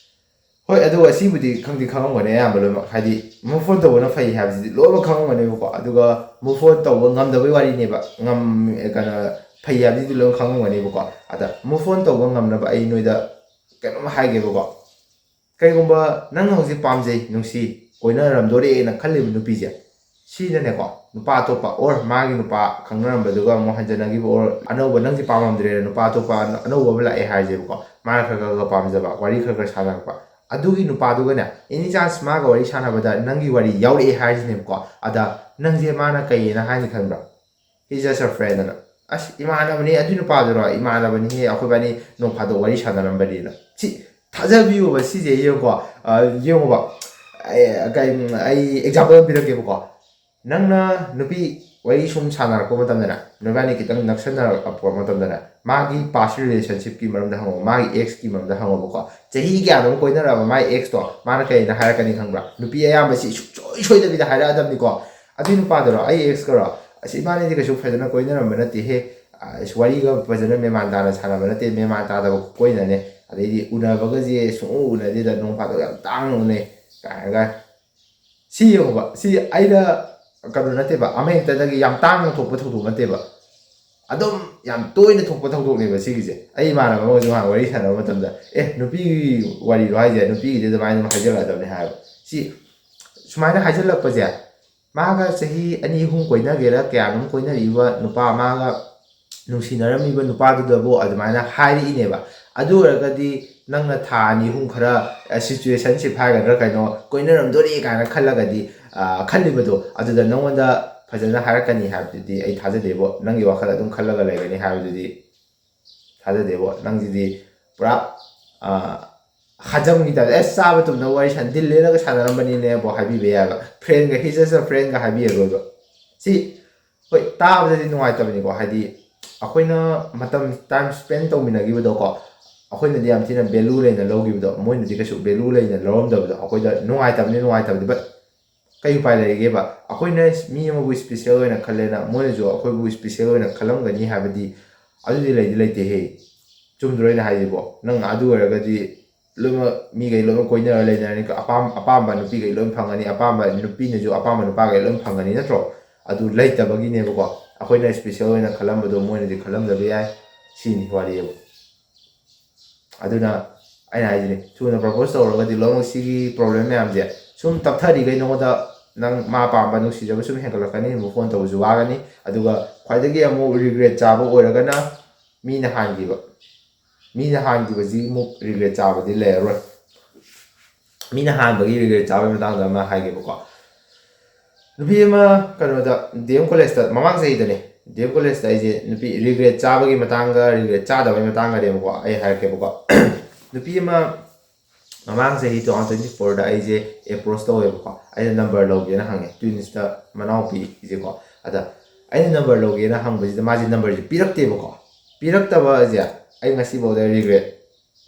ꯍꯣꯏ, ꯑꯗꯨ ꯑꯁꯤꯕꯨꯗꯤ ꯈꯪꯗꯤ ꯈꯪꯉꯝꯒꯅꯤ ꯑꯌꯥꯝꯕ ꯂꯣꯏꯅꯃꯛ, ꯍꯥꯏꯗꯤ move on ꯇꯧꯕꯅ ꯐꯩ ꯍꯥꯏꯕꯁꯤꯗꯤ ꯂꯣꯏꯅꯃꯛ ꯈꯪꯉꯝꯒꯅꯦꯕꯀꯣ꯫ ꯑꯗꯨꯒ move on ꯇꯧꯕ ꯉꯝꯗꯕꯩ ꯋꯥꯔꯤꯅꯦꯕ, ꯉꯝ-, ꯀꯩꯅꯣ, ꯐꯩ ꯍꯥꯏꯕꯁꯤꯗꯤ ꯂꯣꯏꯅ ꯈꯪꯉꯝꯒꯅꯦꯕꯀꯣ꯫ ꯑꯗ move on ꯇꯧꯕ ꯉꯝꯅꯕ ꯑꯩ ꯅꯣꯏꯗ ꯀꯩꯅꯣꯝ ꯍꯥꯏꯒꯦꯕꯀꯣ꯫ ꯀꯩꯒꯨꯝꯕ ꯅꯪꯅ ꯍꯧꯖꯤꯛ ꯄꯥꯝꯖꯩ, ꯅꯨꯡꯁꯤ, ꯀꯣꯏꯅꯔꯝꯗꯣꯔꯦꯅ ꯈꯜꯂꯤꯕ ꯅꯨꯄꯤꯁꯦ, ꯁꯤꯗꯅꯦꯀꯣ, ꯅꯨꯄꯥ ꯑꯇꯣꯞꯄ or ꯃꯥꯒꯤ ꯅꯨꯄꯥ ꯈꯪꯅꯔꯝꯕꯗꯨꯒ ꯑꯃꯨꯛ ꯍꯟꯖꯟꯅꯈꯤꯕ or ꯑꯅꯧꯕ, ꯅꯪꯁꯦ ꯄꯥꯝꯃꯝꯗ꯭ꯔꯦꯅ ꯅꯨꯄꯥ ꯑꯇꯣꯞꯄ ꯑꯅ-, ꯑꯅꯧꯕ ꯑꯃ ꯂꯥꯛꯑꯦ ꯍꯥꯏꯁꯦꯕꯀꯣ, ꯃꯥꯅ ꯈꯔ ꯈꯔ ꯈꯔ ꯄꯥꯝꯖꯕ, ꯋꯥꯔꯤ ꯈꯔ ꯈꯔ ꯁꯥꯟꯅꯔꯛꯄ, ꯑꯗꯨꯒꯤ ꯅꯨꯄꯥꯗꯨꯒꯅꯦ, any chance ꯃꯥꯒ ꯋꯥꯔꯤ ꯁꯥꯟꯅꯕꯗ ꯅꯪꯒꯤ ꯋꯥꯔꯤ ꯌꯥꯎꯔꯛꯑꯦ ꯍꯥꯏꯁꯤꯅꯦꯕꯀꯣ꯫ ꯑꯗ ꯅꯪꯁꯦ ꯃꯥꯅ ꯀꯩꯅ ꯍꯥꯏꯅꯤ ꯈꯟꯕ꯭ꯔꯥ? "He's just a friend" ꯑꯅ꯫ "ꯑꯁ, ꯏꯃꯥꯟꯅꯕꯅꯤ, ꯑꯗꯨ ꯅꯨꯄꯥꯗꯨꯔꯣ? ꯏꯃꯥꯟꯅꯕꯅꯤꯍꯦ, ꯑꯩꯈꯣꯏꯕꯥꯅꯤ ꯅꯣꯡ ꯐꯥꯗꯣꯛ ꯋꯥꯔꯤ ꯁꯥꯟꯅꯔꯝꯕꯅꯤꯅ"꯫ ꯁꯤ ꯊꯥꯖꯕꯤꯌꯣꯕ, ꯁꯤꯁꯦ ꯌꯦꯡꯉꯨꯀꯣ꯫ ꯑ, ꯌꯦꯡꯉꯨꯕ꯫ ꯑꯩ, ꯀꯩ, ꯑꯩ ꯑꯦꯛꯖꯥꯝꯄꯜ ꯑꯃ ꯄꯤꯔꯛꯀꯦꯕꯀꯣ꯫ ꯅꯪꯅ ꯅꯨꯄꯤ ꯋꯥꯔꯤ ꯁꯨꯝ ꯁꯥꯟꯅꯔꯛꯄ ꯃꯇꯝꯗꯅꯦ, ꯅꯣꯏꯕꯥꯅꯤ ꯈꯤꯇꯪ ꯅꯛꯁꯟꯅꯔꯛꯄ ꯃꯇꯝꯗꯅꯦ, ꯃꯥꯒꯤ past relationshipꯀꯤ ꯃꯔꯝꯗ ꯍꯪꯉꯣ, ꯃꯥꯒꯤ exꯀꯤ ꯃꯔꯝꯗ ꯍꯪꯉꯣꯕꯀꯣ꯫ ꯆꯍꯤ ꯀꯌꯥꯅꯣꯝ ꯀꯣꯏꯅꯔꯛꯑꯕ ꯃꯥꯏ exꯇꯣ, ꯃꯥꯅ ꯀꯩꯅ ꯍꯥꯏꯔꯛꯀꯅꯤ ꯈꯪꯕ꯭ꯔꯥ? ꯅꯨꯄꯤ ꯑꯌꯥꯝꯕꯁꯤ ꯁꯨꯡꯁꯣꯏ ꯁꯣꯏꯗꯕꯤꯗ ꯍꯥꯏꯔꯛꯑꯗꯕꯅꯤꯀꯣ꯫ "ꯑꯗꯨꯏ ꯅꯨꯄꯥꯗꯨꯔꯣ, ꯑꯩ exꯀꯔꯣ? ꯑꯁ, ꯏꯕꯥꯅꯤꯗꯤ ꯀꯩꯁꯨ ꯐꯖꯅ ꯀꯣꯏꯅꯔꯝꯕ ꯅꯠꯇꯦꯍꯦ꯫ ꯑꯁ, ꯋꯥꯔꯤꯒ ꯐꯖꯅ ꯃꯦꯃꯥꯟ ꯇꯥꯅ ꯁꯥꯟꯅꯕ ꯅꯠꯇꯦ, ꯃꯦꯃꯥꯟ ꯇꯥꯗꯕ ꯀꯣꯏꯅꯅꯦ꯫ ꯑꯗꯩꯗꯤ ꯎꯅꯕꯒꯁꯦ ꯁꯨꯡꯎ ꯎꯅꯗꯦꯗ, ꯅꯣꯡ ꯐꯥꯗꯣꯛ ꯌꯥꯝ ꯇꯥꯡꯅ ꯎꯅꯩ" ꯀꯥꯏꯅꯒ꯫ ꯁꯤ ꯌꯦꯡꯉꯨꯕ, ꯁꯤ ꯑꯩꯅ ꯀꯩꯅꯣ ꯅꯠꯇꯦꯕ, ꯑꯃꯍꯦꯛꯇꯗꯒꯤ ꯌꯥꯝ ꯇꯥꯡꯅ ꯊꯣꯛꯄ ꯊꯧꯗꯣꯛ ꯅꯠꯇꯦꯕ꯫ ꯑꯗꯨꯝ ꯌꯥꯝ ꯇꯣꯏꯅ ꯊꯣꯛꯄ ꯊꯧꯗꯣꯛꯅꯦꯕ ꯁꯤꯒꯤꯁꯦ꯫ ꯑꯩ ꯏꯃꯥꯟꯅꯕ ꯑꯃꯒꯁꯨ ꯉꯍꯥꯟ ꯋꯥꯔꯤ ꯁꯥꯟꯅꯕ ꯃꯇꯝꯗ, "ꯑꯦ, ꯅꯨꯄꯤꯒꯤ ꯋꯥꯔꯤꯔꯣ ꯍꯥꯏꯁꯦ? ꯅꯨꯄꯤꯒꯤꯗꯤ ꯑꯗꯨꯃꯥꯏꯅ ꯑꯗꯨꯝ ꯍꯥꯏꯖꯜꯂꯛꯑꯗꯕꯅꯤ" ꯍꯥꯏꯕ꯫ ꯁꯤ ꯁꯨꯃꯥꯏꯅ ꯍꯥꯏꯖꯜꯂꯛꯄꯁꯦ, ꯃꯥꯒ ꯆꯍꯤ ꯑꯅꯤ ꯑꯍꯨꯝ ꯀꯣꯏꯅꯒꯦꯔꯥ, ꯀꯌꯥꯅꯣꯝ ꯀꯣꯏꯅꯔꯤꯕ ꯅꯨꯄꯥ, ꯃꯥꯒ ꯅꯨꯡꯁꯤꯅꯔꯝꯃꯤꯕ ꯅꯨꯄꯥꯗꯨꯗꯕꯨ ꯑꯗꯨꯃꯥꯏꯅ ꯍꯥꯏꯔꯛꯏꯅꯦꯕ꯫ ꯑꯗꯨ ꯑꯣꯏꯔꯒꯗꯤ ꯅꯪꯅ ꯊꯥ ꯑꯅꯤ ꯑꯍꯨꯝ ꯈꯔ, ꯑ, situationship ꯍꯥꯏꯒꯗ꯭ꯔꯥ ꯀꯩꯅꯣ, ꯀꯣꯏꯅꯔꯝꯗꯣꯔꯤ ꯀꯥꯏꯅ ꯈꯜꯂꯒꯗꯤ, ꯑ, ꯈꯜꯂꯤꯕꯗꯣ ꯑꯗꯨꯗ ꯅꯪꯉꯣꯟꯗ ꯐꯖꯅ ꯍꯥꯏꯔꯛꯀꯅꯤ ꯍꯥꯏꯕꯗꯨꯗꯤ ꯑꯩ ꯊꯥꯖꯗꯦꯕꯣ꯫ ꯅꯪꯒꯤ ꯋꯥꯈꯜ ꯑꯗꯨꯝ ꯈꯜꯂꯒ ꯂꯩꯒꯅꯤ ꯍꯥꯏꯕꯗꯨꯗꯤ ꯊꯥꯖꯗꯦꯕꯣ꯫ ꯅꯪꯁꯤꯗꯤ ꯄꯨꯔꯥ, ꯑ, ꯍꯖꯝꯒꯤ ꯇꯥꯏꯞꯇ ꯑꯦꯁ ꯆꯥꯕ ꯇꯨꯝꯗ ꯋꯥꯔꯤ ꯁꯥꯟ ꯗꯤꯜ ꯂꯦꯜꯂꯒ ꯁꯥꯟꯅꯔꯝꯕꯅꯤꯅꯦꯕꯣ ꯍꯥꯏꯕꯤꯕ ꯌꯥꯏꯕ꯫ ꯐ꯭ꯔꯦꯟꯒ ꯍꯤꯖꯁ ꯐ꯭ꯔꯦꯟꯒ ꯍꯥꯏꯕꯤꯔꯔꯣꯏꯕ꯫ ꯁꯤ ꯍꯣꯏ, ꯇꯥꯕꯗꯗꯤ ꯅꯨꯡꯉꯥꯏꯇꯕꯅꯤꯀꯣ꯫ ꯍꯥꯏꯗꯤ ꯑꯩꯈꯣꯏꯅ ꯃꯇꯝ ꯇꯥꯏꯝ ꯁ꯭ꯄꯦꯟ ꯇꯧꯃꯤꯟꯅꯈꯤꯕꯗꯣꯀꯣ, ꯑꯩꯈꯣꯏꯅꯗꯤ ꯌꯥꯝ ꯊꯤꯅ ꯚꯦꯂꯨ ꯂꯩꯅ ꯂꯧꯈꯤꯕꯗꯣ, ꯃꯣꯏꯅꯗꯤ ꯀꯩꯁꯨ ꯚꯦꯂꯨ ꯂꯩꯅ ꯂꯧꯔꯝꯗꯕꯗꯣ ꯑꯩꯈꯣꯏꯗ ꯅꯨꯡꯉꯥꯏꯇꯕꯅꯤ ꯅꯨꯡꯉꯥꯏꯇꯕꯗꯤ꯫ ꯕꯠ ꯀꯩ ꯎꯄꯥꯏ ꯂꯩꯒꯦꯕ? ꯑꯩꯈꯣꯏꯅ ꯃꯤ ꯑꯃꯕꯨ ꯏꯁꯄꯤꯁꯦꯜ ꯑꯣꯏꯅ ꯈꯜꯂꯦꯅ ꯃꯣꯏꯅꯁꯨ ꯑꯩꯈꯣꯏꯕꯨ ꯏꯁꯄꯤꯁꯦꯜ ꯑꯣꯏꯅ ꯈꯜꯂꯝꯒꯅꯤ ꯍꯥꯏꯕꯗꯤ ꯑꯗꯨꯗꯤ ꯂꯩꯗꯤ ꯂꯩꯇꯦꯍꯦ꯫ ꯆꯨꯝꯗ꯭ꯔꯣ ꯑꯩꯅ ꯍꯥꯏꯁꯤꯕꯣ? ꯅꯪ ꯑꯗꯨ ꯑꯣꯏꯔꯒꯗꯤ ꯂꯣꯏꯅꯃꯛ ꯃꯤꯈꯩ ꯂꯣꯏꯅꯃꯛ ꯀꯣꯏꯅꯔ ꯂꯩꯅꯔꯅꯤ꯫ ꯑꯄꯥꯝ ꯑꯄꯥꯝꯕ ꯅꯨꯄꯤꯈꯩ ꯂꯣꯏ ꯐꯪꯒꯅꯤ, ꯑꯄꯥꯝꯕ ꯅꯨꯄꯤꯅꯁꯨ ꯑꯄꯥꯝꯕ ꯅꯨꯄꯥꯈꯩ ꯂꯣꯏ ꯐꯪꯒꯅꯤ, ꯅꯠꯇ꯭ꯔꯣ? ꯑꯗꯨ ꯂꯩꯇꯕꯒꯤꯅꯦꯕꯀꯣ꯫ ꯑꯩꯈꯣꯏꯅ ꯏꯁꯄꯤꯁꯦꯜ ꯑꯣꯏꯅ ꯈꯜꯂꯝꯕꯗꯣ ꯃꯣꯏꯅꯗꯤ ꯈꯜꯂꯝꯗꯕ ꯌꯥꯏ꯫ ꯁꯤꯅꯤ ꯋꯥꯔꯤꯕꯨ꯫ ꯑꯗꯨꯅ ꯑꯩꯅ ꯍꯥꯏꯁꯤꯅꯦ, ꯊꯨꯅ ꯄ꯭ꯔꯄꯣꯁ ꯇꯧꯔꯒꯗꯤ ꯂꯣꯏꯅꯃꯛ ꯁꯤꯒꯤ ꯄ꯭ꯔꯣꯕ꯭ꯂꯦꯝ ꯃꯌꯥꯝꯁꯦ ꯁꯨꯝ ꯇꯞꯊꯔꯤꯈꯩ ꯅꯉꯣꯟꯗ ꯅꯪ ꯃꯥ ꯄꯥꯝꯕ ꯅꯨꯡꯁꯤꯖꯕ ꯁꯨꯝ ꯍꯦꯟꯒꯠꯂꯛꯀꯅꯤ, ꯃꯨꯚ ꯑꯣꯟ ꯇꯧꯕꯁꯨ ꯋꯥꯒꯅꯤ꯫ ꯑꯗꯨꯒ ꯈ꯭ꯋꯥꯏꯗꯒꯤ ꯑꯃꯨꯛ ꯔꯤꯒ꯭ꯔꯦꯠ ꯆꯥꯕ ꯑꯣꯏꯔꯒꯅ ꯃꯤꯅ ꯍꯥꯟꯈꯤꯕ꯫ ꯃꯤꯅ ꯍꯥꯟꯈꯤꯕꯁꯤ ꯑꯃꯨꯛ ꯔꯤꯒ꯭ꯔꯦꯠ ꯆꯥꯕꯗꯤ ꯂꯩꯔꯔꯣꯏ꯫ ꯃꯤꯅ ꯍꯥꯟꯕꯒꯤ ꯔꯤꯒ꯭ꯔꯦꯠ ꯆꯥꯕꯒꯤ ꯃꯇꯥꯡꯗ ꯑꯃ ꯍꯥꯏꯒꯦꯕꯀꯣ꯫ ꯅꯨꯄꯤ ꯑꯃ ꯀꯩꯅꯣꯗ, ꯗꯤ ꯑꯦꯝ ꯀꯣꯂꯦꯖꯇ, ꯃꯃꯥꯡ ꯆꯍꯤꯗꯅꯦ, ꯗꯤ ꯑꯦꯝ ꯀꯣꯂꯦꯖꯇ ꯑꯩꯁꯦ ꯅꯨꯄꯤ ꯔꯤꯒ꯭ꯔꯦꯠ ꯆꯥꯕꯒꯤ ꯃꯇꯥꯡꯒ ꯔꯤꯒ꯭ꯔꯦꯠ ꯆꯥꯗꯕꯒꯤ ꯃꯇꯥꯡꯒꯅꯦꯕꯀꯣ ꯑꯩ ꯍꯥꯏꯔꯛꯀꯦꯕꯀꯣ꯫ ꯅꯨꯄꯤ ꯑꯃ ꯃꯃꯥꯡ ꯆꯍꯤ ꯇꯨ ꯊꯥꯎꯖꯟ ꯇ꯭ꯋꯦꯟꯇꯤ ꯐꯣꯔꯗ ꯑꯩꯁꯦ ꯑꯦꯄ꯭ꯔꯣꯁ ꯇꯧꯋꯦꯕꯀꯣ꯫ ꯑꯩꯅ ꯅꯝꯕꯔ ꯂꯧꯒꯦꯅ ꯍꯪꯉꯦ, ꯇ꯭ꯋꯤꯟꯁꯇ ꯃꯅꯥꯎꯄꯤꯁꯦꯀꯣ꯫ ꯑꯗ ꯑꯩꯅ ꯅꯝꯕꯔ ꯂꯧꯒꯦꯅ ꯍꯪꯕꯁꯤꯗ ꯃꯥꯁꯦ ꯅꯝꯕꯔꯁꯦ ꯄꯤꯔꯛꯇꯦꯕꯀꯣ꯫ ꯄꯤꯔꯛꯇꯕꯁꯦ ꯑꯩ ꯉꯁꯤꯐꯥꯎꯗ ꯔꯤꯒ꯭ꯔꯦꯠ꯫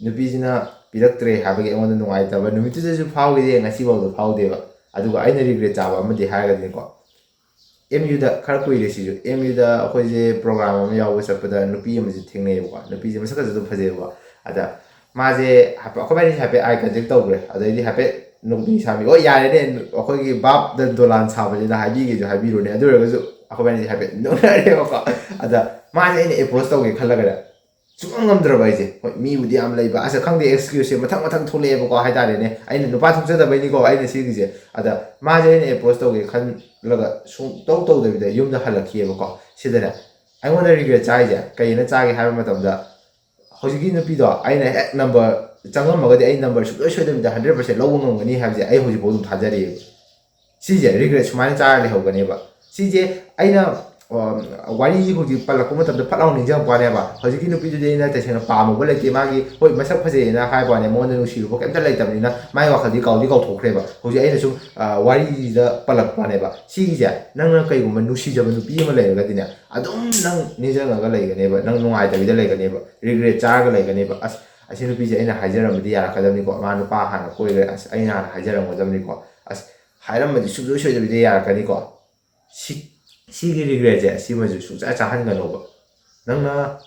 ꯅꯨꯄꯤꯁꯤꯅ ꯄꯤꯔꯛꯇ꯭ꯔꯦ ꯍꯥꯏꯕꯒꯤ ꯑꯩꯉꯣꯟꯗ ꯅꯨꯡꯉꯥꯏꯇꯕ ꯅꯨꯃꯤꯠꯇꯨꯗꯁꯨ ꯐꯥꯎꯈꯤꯗꯦ, ꯉꯁꯤꯐꯥꯎꯗ ꯐꯥꯎꯗꯦꯕ꯫ ꯑꯗꯨꯒ ꯑꯩꯅ ꯔꯤꯒ꯭ꯔꯦꯠ ꯆꯥꯕ ꯑꯃꯗꯤ ꯍꯥꯏꯔꯒꯗꯤꯀꯣ, ꯑꯦꯝ ꯌꯨꯗ ꯈꯔ ꯀꯨꯏꯔꯦ ꯁꯤꯁꯨ꯫ ꯑꯦꯝ ꯌꯨꯗ ꯑꯩꯈꯣꯏꯁꯦ ꯄ꯭ꯔꯣꯒ꯭ꯔꯥꯝ ꯑꯃ ꯌꯥꯎꯕ ꯆꯠꯄꯗ ꯅꯨꯄꯤ ꯑꯃꯁꯦ ꯊꯦꯡꯅꯩꯌꯦꯕꯀꯣ꯫ ꯅꯨꯄꯤꯁꯦ ꯃꯁꯛ ꯈꯖꯤꯛ ꯑꯗꯨꯝ ꯐꯖꯩꯕꯀꯣ꯫ ꯑꯗ ꯃꯥꯁꯦ ꯍꯥꯏꯐꯦꯠ, ꯑꯩꯈꯣꯏꯕꯥꯅꯤꯁꯦ ꯍꯥꯏꯐꯦꯠ ꯑꯥꯏ ꯀꯟꯇꯦꯛ ꯇꯧꯈ꯭ꯔꯦ꯫ ꯑꯗꯩꯗꯤ ꯍꯥꯏꯐꯦꯠ ꯅꯣꯛꯃꯤ ꯁꯥꯃꯤ, "ꯑꯣ, ꯌꯥꯔꯦꯅꯦ, ꯑꯩꯈꯣꯏꯒꯤ ꯚꯥꯞꯇ ꯗꯣꯂꯥꯟ ꯁꯥꯕꯅꯤꯅ ꯍꯥꯏꯕꯤꯒꯦꯁꯨ ꯍꯥꯏꯕꯤꯔꯨꯅꯦ", ꯑꯗꯨ ꯑꯣꯏꯔꯒꯁꯨ ꯑꯩꯈꯣꯏꯕꯥꯅꯤꯁꯦ ꯍꯥꯏꯐꯦꯠ ꯅꯣꯛꯅꯔꯦꯕꯀꯣ꯫ ꯑꯗ ꯃꯥꯁꯦ ꯑꯩꯅ ꯑꯦꯄ꯭ꯔꯣꯁ ꯇꯧꯒꯦ ꯈꯜꯂꯒꯅꯦ, ꯁꯨꯡꯉꯝ ꯉꯝꯗ꯭ꯔꯕ ꯑꯩꯁꯦ꯫ ꯍꯣꯏ, ꯃꯤꯕꯨꯗꯤ ꯌꯥꯝ ꯂꯩꯕ, ꯑꯁ, ꯈꯪꯗꯦ, ꯑꯦꯛꯁꯀ꯭ꯌꯨꯁꯁꯦ ꯃꯊꯪ ꯃꯊꯪ ꯊꯣꯛꯂꯛꯑꯦꯕꯀꯣ, ꯍꯥꯏꯇꯥꯔꯦꯅꯦ꯫ ꯑꯩꯅ ꯅꯨꯄꯥ ꯊꯣꯛꯆꯗꯕꯩꯅꯤꯀꯣ ꯑꯩꯅ ꯁꯤꯒꯤꯁꯦ꯫ ꯑꯗ ꯃꯥꯁꯦ ꯑꯩꯅ ꯑꯦꯄ꯭ꯔꯣꯁ ꯇꯧꯒꯦ ꯈꯜꯂꯒ ꯁꯨꯡꯇꯧ ꯇꯧꯗꯕꯤꯗ ꯌꯨꯝꯗ ꯍꯜꯂꯛꯈꯤꯑꯕꯀꯣ꯫ ꯁꯤꯗꯅꯦ ꯑꯩꯉꯣꯟꯗ ꯔꯤꯒ꯭ꯔꯦꯠ ꯆꯥꯔꯤꯁꯦ ꯀꯩꯅ ꯆꯥꯒꯦ ꯍꯥꯏꯕ ꯃꯇꯝꯗ, ꯍꯧꯖꯤꯛꯀꯤ ꯅꯨꯄꯤꯗꯣ ꯑꯩꯅ ꯍꯦꯛ ꯅꯝꯕꯔ ꯆꯪꯉꯝꯃꯒꯗꯤ ꯑꯩ ꯅꯝꯕꯔ ꯁꯨꯡꯁꯣꯏ ꯁꯣꯏꯗꯕꯤꯗ ꯍꯟꯗ꯭ꯔꯦꯠ ꯄꯥꯔꯁꯦꯟ ꯂꯧꯕ ꯉꯝꯒꯅꯤ ꯍꯥꯏꯕꯁꯦ ꯑꯩ ꯍꯧꯖꯤꯛꯐꯥꯎ ꯑꯗꯨꯝ ꯊꯥꯖꯔꯤꯑꯕ꯫ ꯁꯤꯁꯦ ꯔꯤꯒ꯭ꯔꯦꯠ ꯁꯨꯃꯥꯏꯅ ꯆꯥꯔ ꯂꯩꯍꯧꯒꯅꯦꯕ꯫ ꯁꯤꯁꯦ ꯑꯩꯅ ꯋꯥꯔꯤ ꯍꯧꯖꯤꯛ ꯄꯜꯂꯛꯄ ꯃꯇꯝꯗ ꯐꯠ ꯂꯥꯎꯅ ꯅꯤꯡꯁꯤꯡꯉꯛꯄ ꯋꯥꯅꯦꯕ꯫ ꯍꯧꯖꯤꯛꯀꯤ ꯅꯨꯄꯤꯗꯨꯗꯤ ꯑꯩꯅ ꯇꯁꯦꯡꯅ ꯄꯥꯝꯃꯨꯕ ꯂꯩꯇꯦ, ꯃꯥꯒꯤ ꯍꯣꯏ ꯃꯁꯛ ꯐꯖꯩꯌꯦꯅ ꯍꯥꯏꯕ ꯋꯥꯅꯦ, ꯃꯉꯣꯟꯗ ꯅꯨꯡꯁꯤꯔꯨꯕ ꯀꯩꯝꯇ ꯂꯩꯇꯕꯅꯤꯅ ꯃꯥꯏ ꯋꯥꯈꯜꯗꯤ ꯀꯥꯎꯗꯤ ꯀꯥꯎꯊꯣꯛꯈ꯭ꯔꯦꯕ꯫ ꯍꯧꯖꯤꯛ ꯑꯩꯅ ꯁꯨꯝ ꯋꯥꯔꯤꯁꯤꯗ ꯄꯜꯂꯛꯄꯅꯦꯕ꯫ ꯁꯤꯒꯤꯁꯦ ꯅꯪꯅ ꯀꯩꯒꯨꯝꯕ ꯅꯨꯡꯁꯤꯖꯕ ꯅꯨꯄꯤ ꯑꯃ ꯂꯩꯔꯒꯗꯤꯅꯦ, ꯑꯗꯨꯝ ꯅꯪ ꯅꯤꯡꯁꯤꯡꯉꯒ ꯂꯩꯒꯅꯦꯕ, ꯅꯪ ꯅꯨꯡꯉꯥꯏꯇꯕꯤꯗ ꯂꯩꯒꯅꯦꯕ, ꯔꯤꯒ꯭ꯔꯦꯠ ꯆꯥꯔꯒ ꯂꯩꯒꯅꯦꯕ꯫ ꯑꯁ, ꯑꯁꯤ ꯅꯨꯄꯤꯁꯦ ꯑꯩꯅ ꯍꯥꯏꯖꯔꯝꯕꯗꯤ ꯌꯥꯔꯛꯀꯗꯕꯅꯤꯀꯣ, ꯃꯥ ꯅꯨꯄꯥ ꯍꯥꯟꯅ ꯀꯣꯏꯈ꯭ꯔꯦ, ꯑꯁ, ꯑꯩꯅ ꯍꯥꯟꯅ ꯍꯥꯏꯖꯔꯝꯒꯗꯕꯅꯤꯀꯣ, ꯑꯁ, ꯍꯥꯏꯔꯝꯃꯗꯤ ꯁꯨꯡꯁꯣꯏ ꯁꯣꯏꯗꯕꯤꯗ ꯌꯥꯔꯛꯀꯅꯤꯀꯣ꯫ ꯁꯤ ꯁꯤꯒꯤ ꯔꯤꯒ꯭ꯔꯦꯠꯁꯦ ꯁꯤꯃꯁꯨ ꯁꯨꯡꯆꯥ ꯆꯥꯍꯟꯒꯅꯣꯕ꯫ ꯅꯪꯅ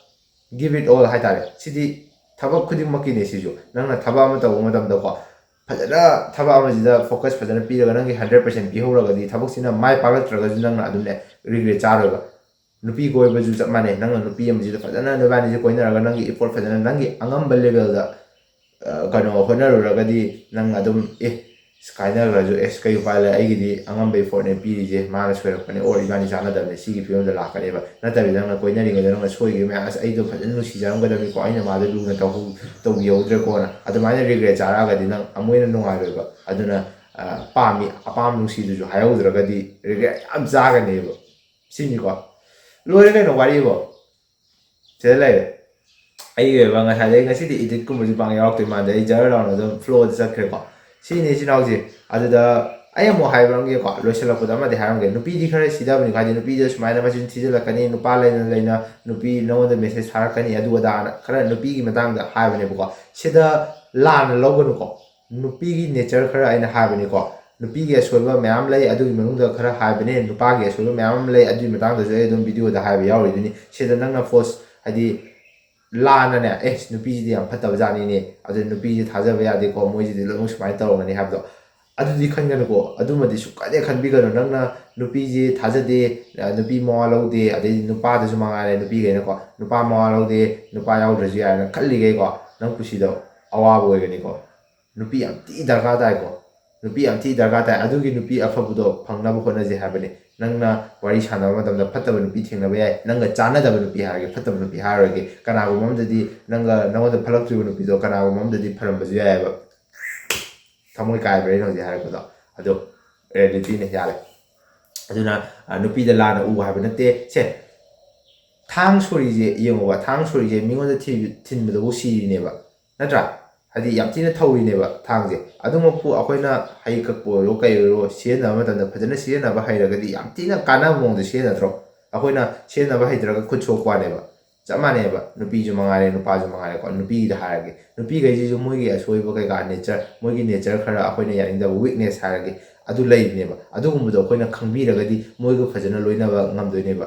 give it all ꯍꯥꯏꯇꯥꯔꯦ꯫ ꯁꯤꯗꯤ ꯊꯕꯛ ꯈꯨꯗꯤꯡꯃꯛꯀꯤꯅꯦ꯫ ꯁꯤꯁꯨ ꯅꯪꯅ ꯊꯕꯛ ꯑꯃ ꯇꯧꯕ ꯃꯇꯝꯗꯀꯣ, ꯐꯖꯅ ꯊꯕꯛ ꯑꯃꯁꯤꯗ ꯐꯣꯀꯁ ꯐꯖꯅ ꯄꯤꯔꯒ ꯅꯪꯒꯤ ꯍꯟꯗ꯭ꯔꯦꯠ ꯄꯥꯔꯁꯦꯟ ꯄꯤꯍꯧꯔꯒꯗꯤ ꯊꯕꯛꯁꯤꯅ ꯃꯥꯏ ꯄꯥꯛꯂꯛꯇ꯭ꯔꯒꯁꯨ ꯅꯪꯅ ꯑꯗꯨꯝꯅꯦ ꯔꯤꯒ꯭ꯔꯦꯠ ꯆꯥꯔꯣꯏꯕ꯫ ꯅꯨꯄꯤ ꯀꯣꯏꯕꯁꯨ ꯆꯞ ꯃꯥꯟꯅꯩ꯫ ꯅꯪꯅ ꯅꯨꯄꯤ ꯑꯃꯁꯤꯗ ꯐꯖꯅ ꯅꯣꯏꯕꯥꯅꯤꯁꯦ ꯀꯣꯏꯅꯔꯒ ꯅꯪꯒꯤ ꯏꯐꯣꯔꯠ ꯐꯖꯅ ꯅꯪꯒꯤ ꯑꯉꯝꯕ ꯂꯦꯚꯦꯜꯗ ꯀꯩꯅꯣ ꯍꯣꯠꯅꯔꯨꯔꯒꯗꯤ ꯅꯪ ꯑꯗꯨꯝ ꯑꯦ ꯀꯥꯏꯅꯈ꯭ꯔꯁꯨ ꯑꯦꯁ ꯀꯩ ꯎꯄꯥꯏ ꯂꯩ, ꯑꯩꯒꯤꯗꯤ ꯑꯉꯝꯕ ꯏꯐꯣꯔꯠꯅꯦ ꯄꯤꯔꯤꯁꯦ, ꯃꯥꯅ ꯁꯣꯏꯔꯛꯄꯅꯦ ꯑꯣꯔ ꯏꯕꯥꯅꯤ ꯆꯥꯟꯅꯗꯕꯅꯦ, ꯁꯤꯒꯤ ꯐꯤꯕꯝꯗ ꯂꯥꯛꯀꯅꯦꯕ꯫ ꯅꯠꯇꯕꯤꯗ ꯅꯪꯅ ꯀꯣꯏꯅꯔꯤꯉꯩꯗ ꯅꯪꯅ ꯁꯣꯏꯈꯤꯕ ꯃꯌꯥꯝ, ꯑꯁ ꯑꯩꯗꯣ ꯐꯖꯅ ꯅꯨꯡꯁꯤꯖꯔꯝꯒꯗꯕꯅꯤꯀꯣ, ꯑꯩꯅ ꯃꯥꯗꯣ ꯂꯨꯅ ꯇꯧꯍꯧ ꯇꯧꯕꯤꯍꯧꯗ꯭ꯔꯦꯀꯣꯅ ꯑꯗꯨꯃꯥꯏꯅ ꯔꯤꯒ꯭ꯔꯦꯠ ꯆꯥꯔꯛꯑꯒꯗꯤ ꯅꯪ ꯑꯃꯨꯛ ꯍꯦꯟꯅ ꯅꯨꯡꯉꯥꯏꯔꯣꯏꯕ꯫ ꯑꯗꯨꯅ ꯄꯥꯝꯃꯤ ꯑꯄꯥꯝꯕ ꯅꯨꯡꯁꯤꯗꯨꯁꯨ ꯍꯥꯏꯍꯧꯗ꯭ꯔꯒꯗꯤ ꯔꯤꯒ꯭ꯔꯦꯠ ꯌꯥꯝ ꯆꯥꯒꯅꯦꯕ꯫ ꯁꯤꯅꯤꯀꯣ, ꯂꯣꯏꯔꯦ ꯀꯩꯅꯣ ꯋꯥꯔꯤꯕꯣ꯫ ꯁꯤꯗ ꯂꯩꯔꯦ꯫ ꯑꯩꯒꯤ ꯑꯣꯏꯕ ꯉꯁꯥꯏꯗꯩ ꯉꯁꯤꯗꯤ ꯏꯗꯤꯠꯀꯨꯝꯕꯁꯨ ꯄꯥꯡ ꯌꯥꯎꯔꯛꯇꯣꯏ ꯃꯥꯟꯗꯦ, ꯑꯩ ꯖꯔ ꯂꯥꯎꯅ ꯑꯗꯨꯝ ꯐ꯭ꯂꯣꯗ ꯆꯠꯈ꯭ꯔꯦꯀꯣ꯫ ꯁꯤꯅꯤ ꯏꯆꯤꯟ ꯏꯅꯥꯎꯁꯦ꯫ ꯑꯗꯨꯗ ꯑꯩ ꯑꯃꯨꯛ ꯍꯥꯏꯕꯤꯔꯝꯒꯦꯀꯣ, ꯂꯣꯏꯁꯤꯜꯂꯛꯄꯗ ꯑꯃꯗꯤ ꯍꯥꯏꯔꯝꯒꯦ꯫ ꯅꯨꯄꯤꯗꯤ ꯈꯔ ꯁꯤꯊꯕꯅꯤꯀꯣ, ꯍꯥꯏꯗꯤ ꯅꯨꯄꯤꯗ ꯁꯨꯃꯥꯏꯅ ꯃꯆꯤꯟ ꯊꯤꯖꯤꯜꯂꯛꯀꯅꯤ, ꯅꯨꯄꯥ ꯂꯩꯅ ꯂꯩꯅ ꯅꯨꯄꯤ ꯅꯉꯣꯟꯗ ꯃꯦꯁꯦꯖ ꯊꯥꯔꯛꯀꯅꯤ, ꯑꯗꯨ ꯑꯗꯥꯅ ꯈꯔ ꯅꯨꯄꯤꯒꯤ ꯃꯇꯥꯡꯗ ꯍꯥꯏꯕꯅꯦꯕꯀꯣ꯫ ꯁꯤꯗ ꯂꯥꯟꯅ ꯂꯧꯒꯅꯨꯀꯣ꯫ ꯅꯨꯄꯤꯒꯤ ꯅꯦꯆꯔ ꯈꯔ ꯑꯩꯅ ꯍꯥꯏꯕꯅꯤꯀꯣ꯫ ꯅꯨꯄꯤꯒꯤ ꯑꯁꯣꯏꯕ ꯃꯌꯥꯝ ꯂꯩ, ꯑꯗꯨꯒꯤ ꯃꯅꯨꯡꯗ ꯈꯔ ꯍꯥꯏꯕꯅꯦ꯫ ꯅꯨꯄꯥꯒꯤ ꯑꯁꯣꯏꯕ ꯃꯌꯥꯝ ꯑꯃ ꯂꯩ, ꯑꯗꯨꯒꯤ ꯃꯇꯥꯡꯗꯁꯨ ꯑꯩ ꯑꯗꯨꯝ ꯚꯤꯗꯤꯑꯣꯗ ꯍꯥꯏꯕ ꯌꯥꯎꯔꯤꯗꯨꯅꯤ꯫ ꯁꯤꯗ ꯅꯪꯅ ꯐꯣꯔꯁ, ꯍꯥꯏꯗꯤ ꯂꯥꯟꯅꯅꯦ, "ꯑꯦ, ꯅꯨꯄꯤꯁꯤꯗꯤ ꯌꯥꯝ ꯐꯠꯇꯕ ꯖꯥꯠꯅꯤꯅꯦ, ꯑꯗꯨ ꯅꯨꯄꯤꯁꯤ ꯊꯥꯖꯕ ꯌꯥꯗꯦꯀꯣ, ꯃꯣꯏꯁꯤꯗꯤ ꯂꯣꯏꯅꯃꯛ ꯁꯨꯃꯥꯏꯅ ꯇꯧꯔꯝꯒꯅꯤ" ꯍꯥꯏꯕꯗꯣ, ꯑꯗꯨꯗꯤ ꯈꯟꯒꯅꯨꯀꯣ꯫ ꯑꯗꯨꯃꯗꯤ ꯁꯨꯡꯈꯟ ꯍꯦꯛ ꯈꯟꯕꯤꯒꯅꯨ꯫ ꯅꯪꯅ ꯅꯨꯄꯤꯁꯤ ꯊꯥꯖꯗꯦ, ꯑ, ꯅꯨꯄꯤ ꯃꯋꯥ ꯂꯧꯗꯦ, ꯑꯗꯩꯗꯤ ꯅꯨꯄꯥꯗꯁꯨ ꯃꯉꯥꯏꯔꯦ, ꯅꯨꯄꯤꯈꯩꯅꯀꯣ, "ꯅꯨꯄꯥ ꯃꯋꯥ ꯂꯧꯗꯦ, ꯅꯨꯄꯥ ꯌꯥꯎꯗ꯭ꯔꯁꯨ ꯌꯥꯏꯅ" ꯈꯜꯂꯤꯈꯩꯀꯣ, ꯅꯪ ꯄꯨꯟꯁꯤꯗꯣ ꯑꯋꯥꯕ ꯑꯣꯏꯒꯅꯤꯀꯣ꯫ ꯅꯨꯄꯤ ꯌꯥꯝ ꯊꯤ ꯗꯔꯀꯥꯔ ꯇꯥꯏꯀꯣ꯫ ꯅꯨꯄꯤ ꯌꯥꯝ ꯊꯤ ꯗꯔꯀꯥꯔ ꯇꯥꯏ꯫ ꯑꯗꯨꯒꯤ ꯅꯨꯄꯤ ꯑꯐꯕꯗꯣ ꯐꯪꯅꯕ ꯍꯣꯠꯅꯁꯦ ꯍꯥꯏꯕꯅꯤ꯫ ꯅꯪꯅ ꯋꯥꯔꯤ ꯁꯥꯟꯅꯕ ꯃꯇꯝꯗ ꯐꯠꯇꯕ ꯅꯨꯄꯤ ꯊꯦꯡꯅꯕ ꯌꯥꯏ꯫ ꯅꯪꯒ ꯆꯥꯟꯅꯗꯕ ꯅꯨꯄꯤ ꯍꯥꯏꯔꯒꯦ, ꯐꯠꯇꯕ ꯅꯨꯄꯤ ꯍꯥꯏꯔꯔꯣꯏꯒꯦ꯫ ꯀꯅꯥꯒꯨꯝꯕ ꯑꯃꯗꯗꯤ ꯅꯪꯒ, ꯅꯉꯣꯟꯗ ꯐꯠꯂꯛꯇ꯭ꯔꯤꯕ ꯅꯨꯄꯤꯗꯣ ꯀꯅꯥꯒꯨꯝꯕ ꯑꯃꯗꯗꯤ ꯐꯔꯝꯕꯁꯨ ꯌꯥꯏꯑꯕ꯫ ꯊꯃꯣꯏ ꯀꯥꯏꯕ꯭ꯔꯥ ꯑꯩꯅ ꯍꯧꯖꯤꯛ ꯍꯥꯏꯔꯛꯄꯗꯣ? ꯑꯗꯣ ꯔꯤꯌꯦꯂꯤꯇꯤꯅꯦ, ꯌꯥꯔꯦ꯫ ꯑꯗꯨꯅ ꯅꯨꯄꯤꯗ ꯂꯥꯟꯅ ꯎ ꯍꯥꯏꯕ ꯅꯠꯇꯦ꯫ ꯁꯦ, ꯊꯥꯡ ꯁꯣꯔꯤꯁꯦ ꯌꯦꯡꯉꯣꯕ, ꯊꯥꯡ ꯁꯣꯔꯤꯁꯦ ꯃꯤꯉꯣꯟꯗ ꯊꯤꯟꯕꯗꯕꯨ ꯁꯤꯔꯤꯅꯦꯕ, ꯅꯠꯇ꯭ꯔꯥ? ꯍꯥꯏꯗꯤ ꯌꯥꯝ ꯊꯤꯅ ꯊꯧꯔꯤꯅꯦꯕ ꯊꯥꯡꯁꯦ꯫ ꯑꯗꯨꯃꯛꯄꯨ ꯑꯩꯈꯣꯏꯅ ꯍꯩ ꯀꯛꯄ ꯑꯣꯏꯔꯣ ꯀꯩ ꯑꯣꯏꯔꯣ ꯁꯤꯖꯤꯟꯅꯕ ꯃꯇꯝꯗ ꯐꯖꯅ ꯁꯤꯖꯤꯟꯅꯕ ꯍꯩꯔꯒꯗꯤ ꯌꯥꯝ ꯊꯤꯅ ꯀꯥꯟꯅꯕ ꯃꯑꯣꯡꯗ ꯁꯤꯖꯤꯟꯅꯗ꯭ꯔꯣ? ꯑꯩꯈꯣꯏꯅ ꯁꯤꯖꯤꯟꯅꯕ ꯍꯩꯇ꯭ꯔꯒ ꯈꯨꯠ ꯁꯣꯛꯄ ꯋꯥꯅꯦꯕ꯫ ꯆꯞ ꯃꯥꯟꯅꯩꯑꯕ, ꯅꯨꯄꯤꯁꯨ ꯃꯉꯥꯏꯔꯦ ꯅꯨꯄꯥꯁꯨ ꯃꯉꯥꯏꯔꯦꯀꯣ꯫ ꯅꯨꯄꯤꯒꯤꯗ ꯍꯥꯏꯔꯒꯦ, ꯅꯨꯄꯤꯈꯩꯁꯤꯁꯨ ꯃꯣꯏꯒꯤ ꯑꯁꯣꯏꯕ ꯀꯩꯀꯥ ꯅꯦꯆꯔ, ꯃꯣꯏꯒꯤ ꯅꯦꯆꯔ ꯈꯔ ꯑꯩꯈꯣꯏꯅ ꯌꯥꯅꯤꯡꯗꯕ ꯋꯤꯛꯅꯦꯁ ꯍꯥꯏꯔꯒꯦ, ꯑꯗꯨ ꯂꯩꯕꯅꯦꯕ꯫ ꯑꯗꯨꯒꯨꯝꯕꯗꯣ ꯑꯩꯈꯣꯏꯅ ꯈꯪꯕꯤꯔꯒꯗꯤ ꯃꯣꯏꯒ ꯐꯖꯅ ꯂꯣꯏꯅꯕ ꯉꯝꯗꯣꯏꯅꯦꯕ꯫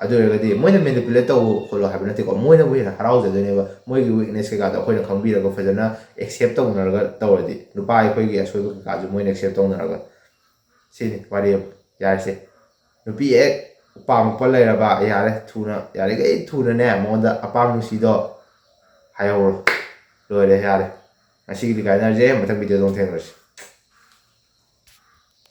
ꯑꯗꯨ ꯑꯣꯏꯔꯒꯗꯤ ꯃꯣꯏꯅ ꯃꯦꯅꯤꯄꯨꯂꯦꯠ ꯇꯧ ꯈꯣꯠꯂꯣ ꯍꯥꯏꯕ ꯅꯠꯇꯦꯀꯣ, ꯃꯣꯏꯅꯕꯨ ꯍꯦꯟꯅ ꯍꯔꯥꯎꯖꯗꯣꯏꯅꯦꯕ꯫ ꯃꯣꯏꯒꯤ ꯋꯤꯛꯅꯦꯁ ꯀꯩꯀꯥꯗꯣ ꯑꯩꯈꯣꯏꯅ ꯈꯪꯕꯤꯔꯒ ꯐꯖꯅ ꯑꯦꯛꯁꯦꯞ ꯇꯧꯅꯔꯒ ꯇꯧꯔꯗꯤ, ꯅꯨꯄꯥ ꯑꯩꯈꯣꯏꯒꯤ ꯑꯁꯣꯏꯕ ꯀꯩꯀꯥꯁꯨ ꯃꯣꯏꯅ ꯑꯦꯛꯁꯦꯞ ꯇꯧꯅꯔꯒ꯫ ꯁꯤꯅꯤ ꯋꯥꯔꯤ ꯑꯃ꯫ ꯌꯥꯔꯦꯁꯦ꯫ ꯅꯨꯄꯤ ꯍꯦꯛ ꯄꯥꯝꯃꯛꯄ ꯂꯩꯔꯕ, ꯌꯥꯔꯦ, ꯊꯨꯅ, ꯌꯥꯔꯤꯈꯩ ꯊꯨꯅꯅꯦ ꯃꯉꯣꯟꯗ ꯑꯄꯥꯝ ꯅꯨꯡꯁꯤꯗꯣ ꯍꯥꯏꯍꯧꯔꯣ꯫ ꯂꯣꯏꯔꯦ, ꯌꯥꯔꯦ꯫ ꯉꯁꯤꯒꯤꯗꯤ ꯀꯥꯏꯅꯔꯁꯦ, ꯃꯊꯪ ꯚꯤꯗꯤꯑꯣꯗ ꯑꯃꯨꯛ ꯊꯦꯡꯅꯔꯁꯤ꯫